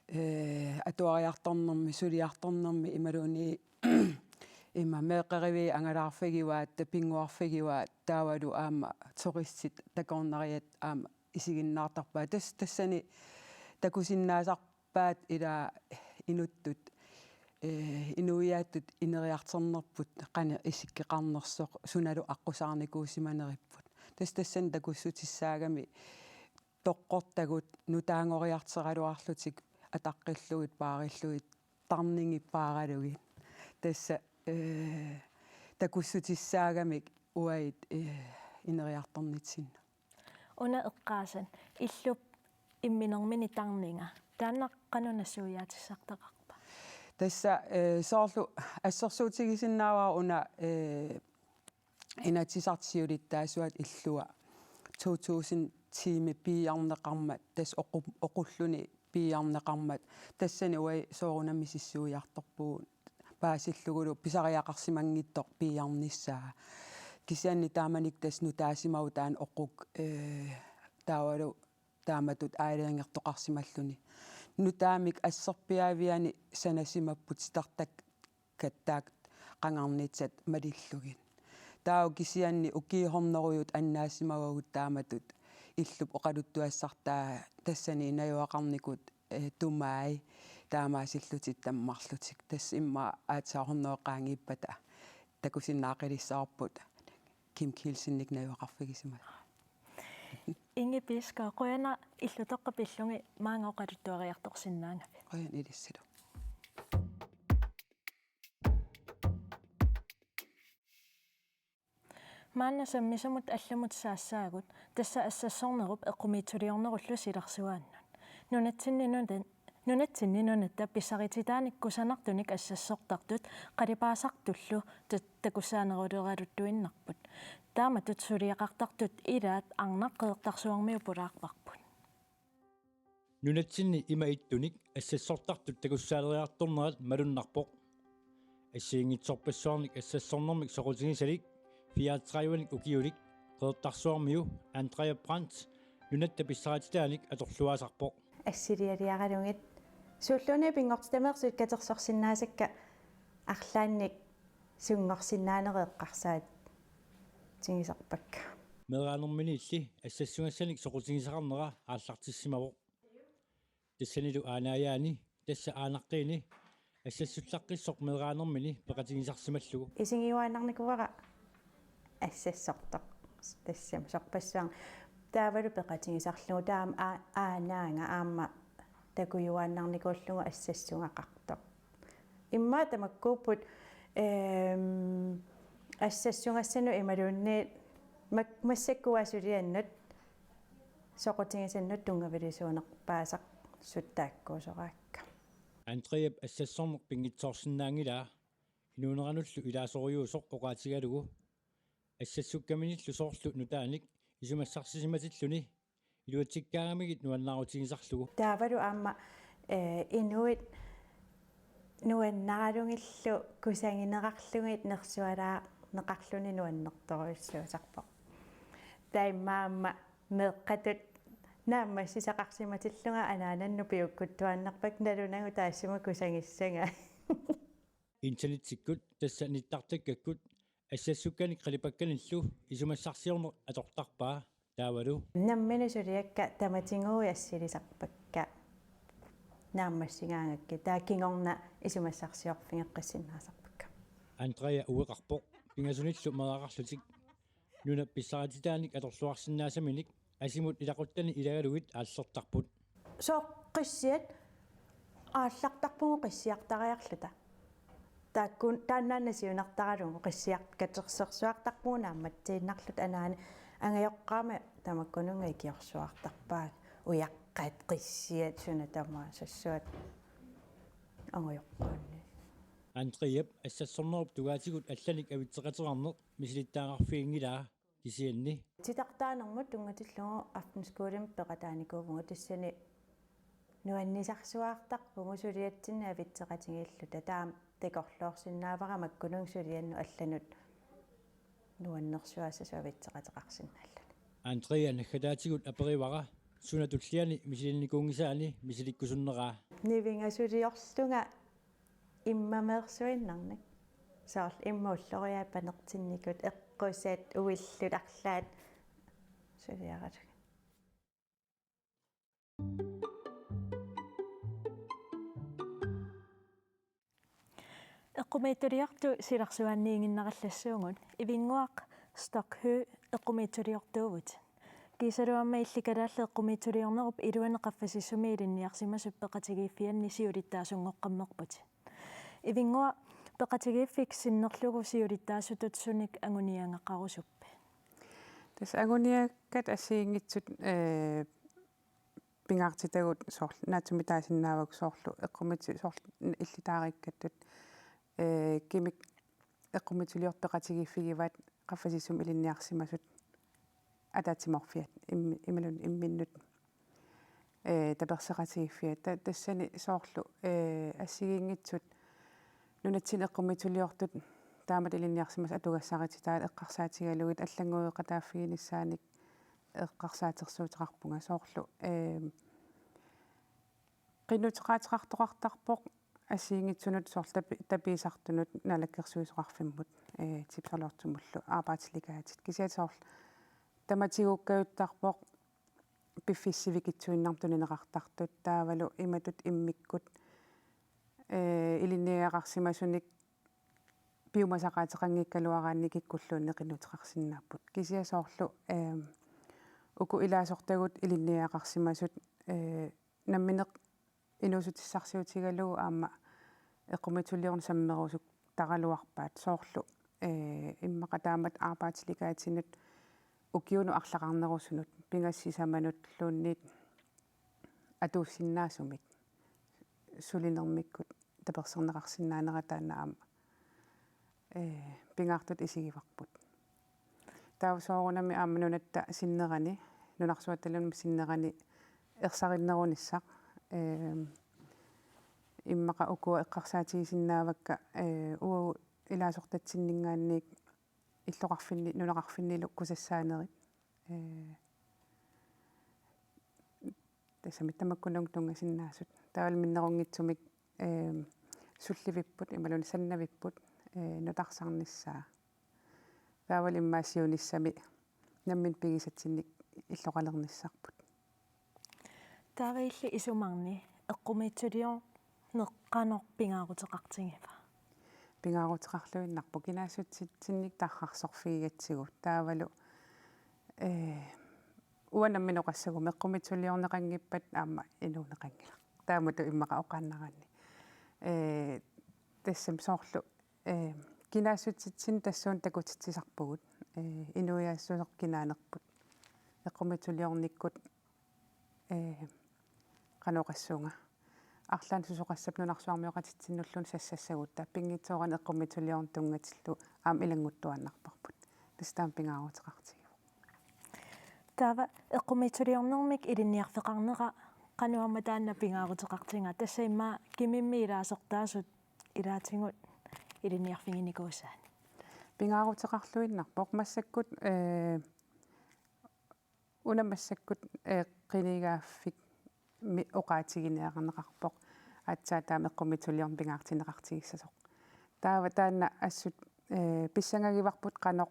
Eh, atuariartornermi, suliartornermi imaluunniit ima meeqqeriviit angalaarfigivaat, pinnguarfigivaat, taavalu aamma turistit takornariat aamma isiginnaartarpaat. Tas-, tassani takusinnaasarpaat ila inuttut, eh, inuiaattut ineriartornerput qanoq isikkoqarnersoq sunalu aqqusaarnikuusimaneripput. Tas-, tassani takussutissaagami toqqortagut nutaanngoriarteraluarlutik ataqqillugit paarillugit tarningi paaralugit. Tassa, eh, takussutissaagamik uagut, eh, ineriartornitsinnut. Una eqqaasat, illup imminermini tarninga. Taanna qanoq nassuiaatissartaqarpa? Tassa, eh, soorlu assersuutigisinnaavara una, eh, Inatsisartut siulittaasuat illua to tusind tiimit piiarneqarmat, tassa oqu-, oqulluni piiarneqarmat, tassani uagut soorunami misissuiartorpugut paasillugulu pisariaqarsimanngitsoq piiarnissaa. Kisianni taamanikkut tassa nutaasimavoq taanna oquk, eh, taavalu taamatut aalajangertoqarsimalluni. Nutaamik asserpiaaviani sanasimapput titartak- kattaak qangarnitsat malillugit. Taava kisianni ukiut hunnorujut annaasimavagut taamatut illup oqaluttuassartaa tassani najugaqarnikut, eh, tumai taamaasillutik tammarlutik. Tassa immaqa aatsaat hunnorujuit qaangiuppata takusinnaaqqilissavarput Kim Kielsenik najugaqarfigisimallugu. Ingi Bisgaard, qujanaq illutoqqat pillugit maanga oqaluttuariartorsinnaagavit. Qujanaq ilissilu. Maanna sammisamut allamut saassaagut, tassa assassornerup eqqumiitsuliornerullu silarsuaannut. Nunatsinni nunat-, nunatsinni nunatta pissarititaanik kusanartunik assassortartut qalipaasartullu ta-, takussaaneruleraluttuinnarput. Taamatut suliaqartartut ilaat arnaq Qeqertarsuarmiut pulaarparput. Nunatsinni ima ittunik assassortartut takussaaleriartornerat malunnarpoq. Assigiinngitsorpassuarnik assassornermik soqutigisalik fireogtredivenik ukiulik Qeqertarsuarmiu Andrea Brandt nunatta pissarititaanik atorluaasarpoq. Assilialiaralugit suulluunniit pinngortitameersut katersorsinnaasakka arlaannik sunngorsinnaanerit eqqarsaatigisarpakka. Meeraanerminiilli assassugassanik soqutigisaqarnera aallartissimavoq. Tassanilu aanaajaani, tassa aanaqqiini, assassullaqqissoq meeraanermini peqatigisarsimallugu. Isigiuaannarnikuuara assassortoq. Tassami sorpassuarni Taavalu peqatigisarlugu taama aa-, aanaanga aamma takujuaannarnikuullugu assassugaqartoq. Immaqa tamakkuupput, ehm, assassugassanut imaluunniit mak-, massakkut suliannut soqutigisannut tunngavilersuunerpaasartut taakkuusoraakka. Andreap assassorneq pinngitsoorsinnaanngilaa, inuuneranullu ilaasorujussuusoq oqaatigalugu assassukkaminillu soorlu nutaanik isumassarsimatilluni iluatsikkaangamigit nuannaarutigisarlugu. Taavalu aamma, eh, inuit nuannaralugillu kusagineqarlugit nersualaaneqarluni nuannertorujussuusarpoq. Taamaammat meeqqatut naammassisaqarsimatillunga anaanannut piukkuttuaannarpakka nalunagu taassuma kusagissanga. Internettikkut tassa nittartakkakkut assassukkanik qalipakkanillu isumassarsiorneq atortarpaa taavalu. Nammineq suliakka tamatigut assilisarpakka naammassigaangakkit taava kingorna isumassarsiorfigeqqissinnaasarpakka. Andrea ueqarpoq pingasunillu meeraqarlutik nunap pissarititaanik atorluarsinnaasaminik asimut ilaquttani ilagalugit aallertarput. Sooq qissiat aallartarpugut qissiartariarluta. Taakkun taannaana siunertaralugu qissiaq katersorsuartarpugut naammatsiinnarluta anaana angajoqqaama tamakkununnga ikiorsuartarpaat ujaqqat qissiat suna tamaat sassuat angajoqqaanni. Andreap assassornerup tungaatigut allanik avitseqateqarneq misilittagaqarfiginngilaa kisianni. Titartaanermut tunngatillugu aftenskolimut peqataanikuuvugut tassani nuannisarsuartarpugut suliatsinnik avitseqatigiilluta taama takorloorsinnaavara makkununnga suliannut allanut nuannersuassasut avitseqateqarsinnaalluni. Andrea naggataatigut aperivara suna tulliani misilinnikuunngisaani misilikkusunneraa. Nivingasuliorlunga immameersuinnarnik. Soorlu imma ulloriaat panertinnikut eqqusat uillut arlaat suliaralugit. Eqqumiitsuliortut silarsuanniiginnarallassuugut Ivinnguaq Stock Høegh eqqumiitsuliortuuvutit. Kiisalu aamma Illit kalaallit eqqumiitsuliornerup iluani qaffasissumi ilinniarsimasut peqatigiiffianni siulittaasunngoqqammerputit. Ivinnguaq, peqatigiiffik sinnerlugu siulittaasutut sunik anguniagaqarusuppit? Tassa anguniakkat assigiinngitsut, eh, pingaartitagut soorlu naatsumik taasinnaavakka soorlu eqqumiitsu-, soorlu illit taariikkattut, eh, kimik eqqumiitsuliortut peqatigiiffigivaat qaffasissumi ilinniarsimasut ataatsimoorfiat im-, imaluunniit imminnut, eh, tapersersoqatigiiffiat. Ta-, tassani soorlu, eh, assigiinngitsut nunatsinni eqqumiitsuliortut taamatut ilinniarsimasut atugassarititaat eqqarsaatigalugit allanngueqataaffiginissaanik eqqarsaatersuuteqarpunga soorlu, eh, qinnuteqaateqartoqartarpoq assigiinngitsunut soorlu tapi-, tapiisartunut naalakkersuisoqarfimmut, eh, tipsolortumullu Arbejdslegatet. Kisianni soorlu tamatigukajuttarpoq piffissaq sivikitsuinnarmik tunineqartartut taavalu imatut immikkut, eh, ilinniagaqarsimasunik piumasaqaateqanngikkaluaraanni kikkulluunniit qinnuteqarsinnaapput. Kisianni soorlu, eh, uku ilaasortagut ilinniagaqarsimasut, eh, nammineq inuussutissarsiutigalugu aamma eqqumiitsuliorneq sammerusuttaraluarpaat soorlu, eh, immaqa taamatut Arbejdslegatinut ukiunut arlaqarnerusunut pingasut sisamanulluunniit atuussinnaasumik sulinermikkut taperserneqarsinnaanera taanna aamma, eh, pingaartutut isigivarput. Taava soorunami aamma nunatta sinnerani, nunarsuattaluunniit sinnerani ersarinnerunissaq, eh, immaqa ukua eqqarsaatigisinnaavakka, eh, uagut ilaasortatsinninngaanniit illoqarfinni-, nunaqarfinnilu kusassaanerit. Eh, tassami tamakkununnga tunngasinnaasut. Taavalu minnerunngitsumik, eh, sullivipput, imaluunniit sannavipput, eh, nutarsarnissaa. Taavalu immaqa siunissami nammineq pigisatsinnik illoqalernissarput. Taava illit isumarni eqqumiitsuliorneq qanoq pingaaruteqartigiva? Pingaaruteqarluinnarpoq kinaassutsitsinnik tarrarsorfigigatsigu. Taavalu, eh, Uanga nammineq oqassaguma eqqumiitsuliorneqanngippat aamma inuuneqanngilaq. Taamatut immaqa oqaannaraanni. Ee, tassami soorlu, ee, kinaassutitsinni tassuuna takutitsisarpugut. Ee, inuiaassuseq kinaanerput. Eqqumiitsuliornikkut, ee, qanoq oqassuunga. Arlaannik susoqassappat nunarsuarmioqatitsinnulluunniit sassassagutta. Pinngitsoorani eqqumiitsuliorneq tunngatillugu aamma ilannguttuaannarparput. Tassa taama pingaaruteqartigivoq. Taava eqqumiitsuliornermik ilinniarfeqarnera qanoq aamma taanna pingaaruteqartigaa, tassa immaqa kimimmi ilaasortaasut ilaatigut ilinniarfiginikuusaannik? Pingaaruteqarluinnarpoq massakkut, ee, una massakkut, ee, qinigaaffik mi-, oqaatiginiarneqarpoq aatsaat taama eqqumiitsuliorneq pingaartinneqartigissasoq. Taava taanna assut, ee, pissangagivarput qanoq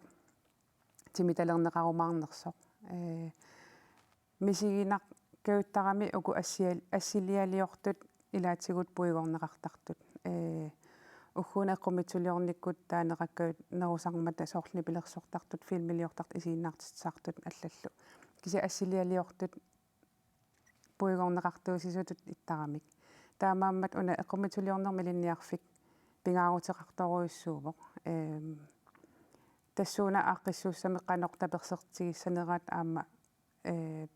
timitalerneqarumaarnersoq. Ee, misiginarpassuartarami uku assial-, assilialiortut ilaatigut puigorneqartartut. Ee, ugguuna eqqumiitsuliornikkut taaneqakkajut nerusarmata soorlu nipilersortartut, filmiliortartut, isiginnaartitsisartut allallu. Kisianni assilialiortut puigorneqartuusisutut ittaramik. Taamaammat una eqqumiitsuliornermi ilinniarfik pingaaruteqartorujussuuvoq. Ehm, tassuuna aaqqissuussamik qanoq tapersertigissaneraat aamma, ee,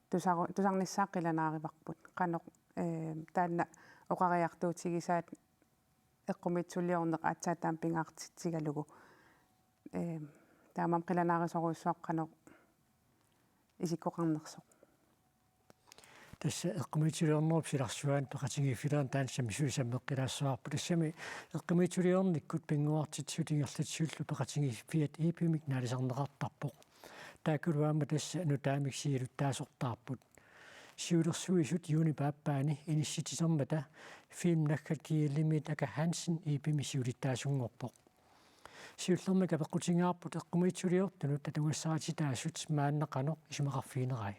tusaru-, tusarnissaat qilanaarivarput. Qanoq, ee, taanna oqariartuutigisaat eqqumiitsuliorneq aatsaat taama pingaartitsigalugu. Ee, taamaammat qilanaarisorujussuaq qanoq isikkoqarnersoq. Tassa eqqumiitsuliornerup silarsuaani peqatigiiffilerneq taanna sammisui sammeqqilaassavarput. Tassami eqqumiitsuliornikkut pinnguartitsisut ingerlatsisullu peqatigiiffiat I B M-imik naalisarneqartarpoq. Taakkualu aamma tassa nutaamik siulittaasortaarput. Siulersuisut juunip aappaani inissitsitermata filmit naggat G L-imiit Aka Hansen I B M-ip siulittaasunngorpoq. Siullermik apeqqutigaarput eqqumiitsuliortunut atugassarititaasut maanna qanoq isumaqarfiginerai.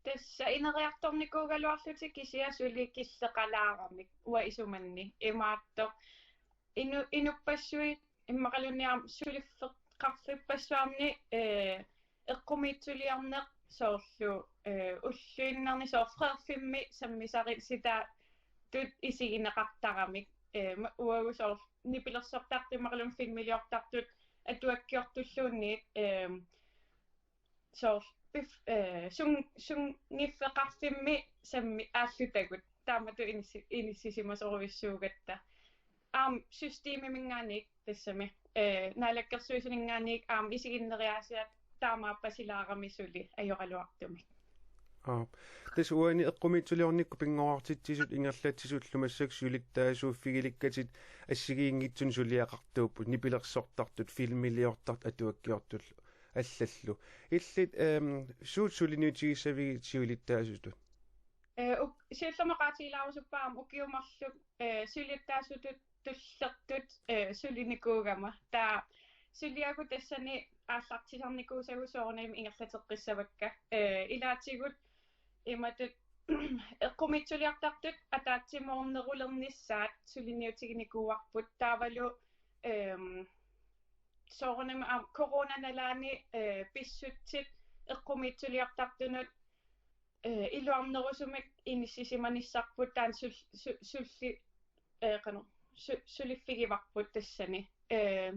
Tassa ineriartornikuugaluarlutik kisianni suli killeqalaaramik uanga isumanni imaattoq inu-, inuppassuit immaqaluunniit aamma suliffeqarfippassuarni, ee, eqqumiitsuliorneq soorlu, ee, ulluinnarni soorlu freerfilmi sammisarissitaatut isigineqartaramik, ee, ma-, uagut soorlu nipilersortartut immaqaluunniit filmiliortartut atuakkiortulluunniit, ee, soorlu pif-, ee, sun-, sunngiffeqarfimmi sammi aallutagut taamatut inissi-, inissisimasorujussuugatta. Aamma systemiminngaanniit tassami, ee, naalakkersuisuninngaanniit aamma isiginneriaasiat taamaappasilaarami suli ajoraluartumik. Aap. Tassa uani eqqumiitsuliornikkut pinnguartitsisut ingerlatsisullu massakkut siulittaasuuffigilikkatit assigiinngitsunik suliaqartuupput, nipilersortartut, filmiliortartut, atuakkiortullu allallu. Illit, ehm, suut suliniutigissavigit siulittaasutut? Ee, uk-, siullermik oqaatigilaarusuppara aamma ukiut marluk, ee, siulittaasutut tullertut, ee, sulinikuugama. Taava suliagut tassani aallartisarnikuusagut soorunami ingerlateqqissavakka. Ee, ilaatigut imatut eqqumiitsuliortartut ataatsimoornerulernissaat suliniutiginikuuarput taavalu, ehm, soorunami aamma coronanalaani, ee, pissutsit eqqumiitsuliortartunut, ee, iluarnerusumik inissisimanissarput taanna sul-, su-, sulli-, ee, qanoq, su-, suliffigivarput tassani. Ee,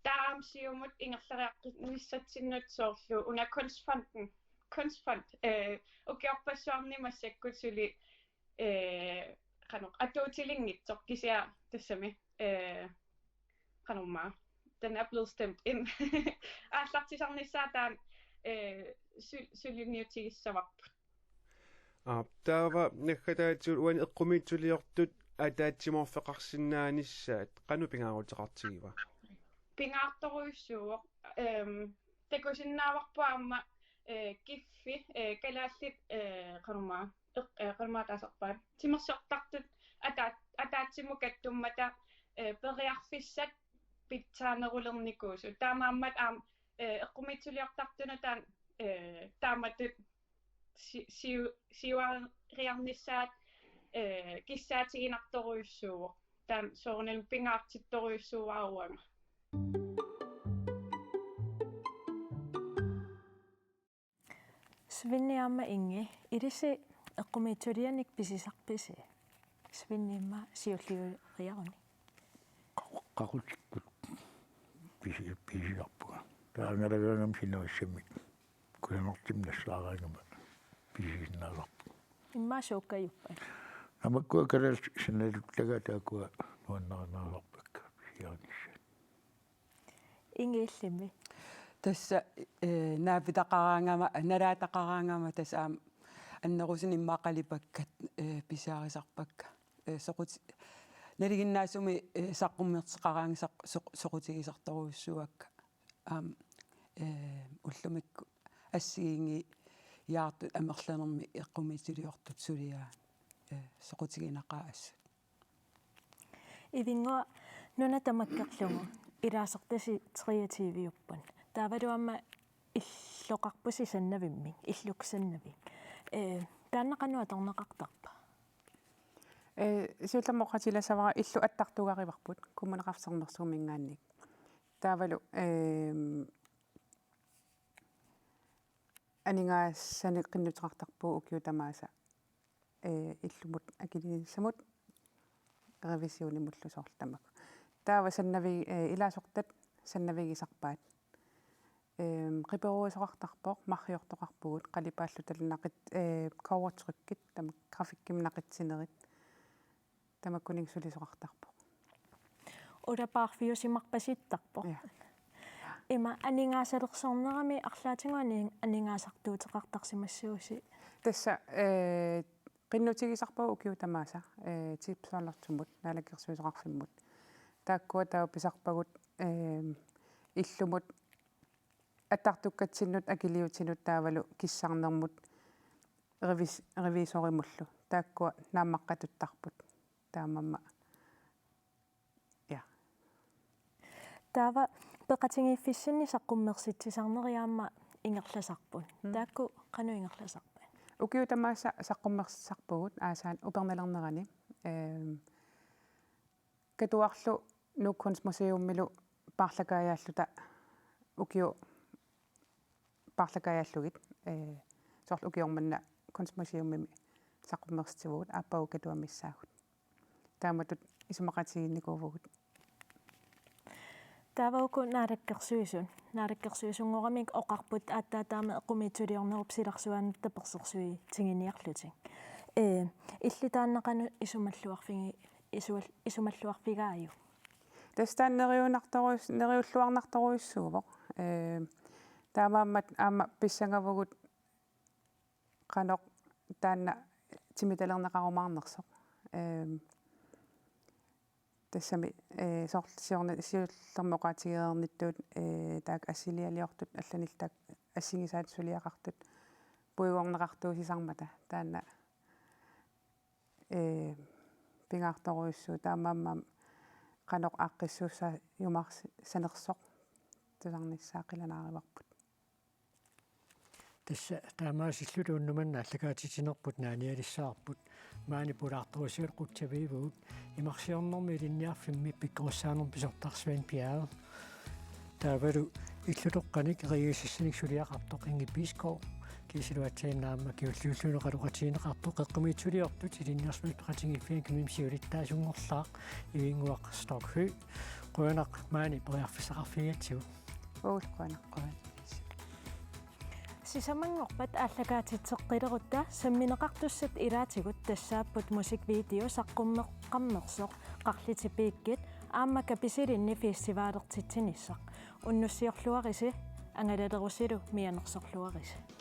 taava aamma siumut ingerlariaqqinissatsinnut soorlu una Kunstfonden, Kunstfond, ee, ukiorpassuarni massakkut suli, ee, qanoq, atuutilinngitsoq kisianni tassami, ee, qanormaa, den er blevet stemt ind. Aallartisarnissaa taanna, ee, su-, suliniutigissavarput. Aap, taava naggataatigut uani eqqumiitsuliortut ataatsimoorfeqarsinnaanissaat qanoq pingaaruteqartigiva? Pingaartorujussuuvoq, ehm, takusinnaavarput aamma, ee, kiffi, ee, kalaallit, ee, qanormaa, eq-, ee, qanormaa taasarpaat. Timersortartut ataa-, ataatsimut kattummata, ee, periarfissat pitsaanerulernikuusut. Taamaammat aamma, ee, eqqumiitsuliortartunut taanna, ee, taamatut si-, siu-, siuariarnissaat, ee, kissaatiginartorujussuuvoq. Taanna soorunami pingaartittorujussuuara uanga. Svenni aamma Ingi, ilissi eqqumiitsulianik pisisarpisi? Svenni immaqa siulliuliaruni. Qaqutikkut pisi-, pisisarpunga. Taangalagaangam sinuissamik. Kusanartumik nassaaraangama pisisinnaasarpunga. Immaqa suukkajuppat? Namakkua kalaallit sanalullagaat taakkua nuannarinaasarpakka pisiarinissaat. Ingi, illimmi? Tassa eh, naapitaqaraangama, nalaataqaraangama tassa aamma annerusumik immaqa qalipakkat eh, pisiarisarpakka. Eh, soquti-, nalinginnaasumik eh, saqqummerseqaraangat saq-, soq-, soqutigisartorujussuuakka. Aamma eh, ullumikkut assigiinngiiaartut amerlanermik eqqumiitsuliortut suliaat eh, soqutiginaqaat assut. Ivinnguaq, nuna tamakkerlugu ilaasortasi treogtyve-upput. Taavalu aamma illoqarpusi Sannavimmik, Illuk Sannavik. Eh, taanna qanoq atorneqartarpa? Eh, siullermik oqaatigilassavara illut attartugarivarput Kommuneqarfik Sermersuuminngaanniit. Taavalu eh, aningaasanik qinnuteqartarpugut ukiut tamaasa eh, illumut akiliinissamut revisionimullu soorlu tamakku. Taava Sannavi-, eh, ilaasortat Sannavigisarpaat. Eh, qiperuisoqartarpoq, marriortoqarpugut, qalipaalluta naqit-, eh, kobbertrykkit, tamakku grafikkimik naqitsinerit. Tamakkuninnga sulisoqartarpoq. Ulapaarfiusimarpasittarpoq. Ja. Ima aningaasalersornerami arlaatigut ani-, aningaasartuuteqartarsimassagussi? Tassa eh, qinnutigisarpagut ukiut tamaasa, eh, Tipsondertimut, Naalakkersuisoqarfimmut. Taakkua taava pisarpagut eh, illumut attartukkatsinnut akiliutinut taavalu kissarnermut revis-, revisorimullu. Taakkua naammaqqatuttarput. Taamaammat. Ja. Taava peqatigiiffissinni saqqummersitsisarneri aamma ingerlasarput. Mm. Taakku qanoq ingerlasarpat? Ukiut tamaasa saqqummersitsisarpugut aasaq upernalernerani. Ehm, Katuarlu Nuuk Kunstmuseumimilu paarlakaajaalluta ukiut paarlakaajallugit, eh, soorlu ukioq manna Kunstmuseumimi saqqummersitsivugut aappaagu Katuami missaagut. Taamatut isumaqatigiinnikuuvugut. Taava uku naalakkersuisut. Naalakkersuisunngoramik oqarput aatsaat taama eqqumiitsuliornerup silarsuaanut tapersersuitiginiarlutik. Eh, illit taanna qanoq isumalluarfigi-, isual-, isumalluarfigaajuk? Tassa taanna neriunartorujus-, neriulluarnartorujussuuvoq. Eh, taamaammat aamma pissangavugut qanoq taanna timitalerneqarumaarnersoq. Ehm, tassami, eh, soorlu siorna-, siullermik oqaatigereernittut, eh, taakku assilialiortut allanillu taakku assigisaat suliaqartut puigorneqartuusisarmata taanna, eh, pingaartorujussuuvoq, taamaammat qanoq aaqqissuussaajumaarnersoq tusarnissaa qilanaarivarput. Tassa taamaasilluta unnuk manna aallakaatitsinerput naanialissavarput, maani pulaartorusiat qutsaviivugut, imarsiornermi ilinniarfimmi pikkorissaanermut pisortaq Svend Bjerre. Taavalu illutoqqanik regiissassanik suliaqartoq Ingi Bisgaard, kiisalu aatsaannguaq aamma kingulliullugu oqaloqatigineqartoq eqqumiitsuliortut ilinniarfimmi peqatigiiffianni Kimimik siulittaasunngorlaaq Ivinnguaq Stockhø. Qujanaq maani periarfissaqarfigigatsigu. Uul qujanaq. Qujan. Sisamanngorpat aallakaatitseqqilerutta sammineqartussat ilaatigut tassaapput musikvideo saqqummeqqammersoq Qarlitit Piikkit aamma Kapisilinni festivalertitsinissaq. Unnussiorluarisi, angalalerusilu mianersorluarisi.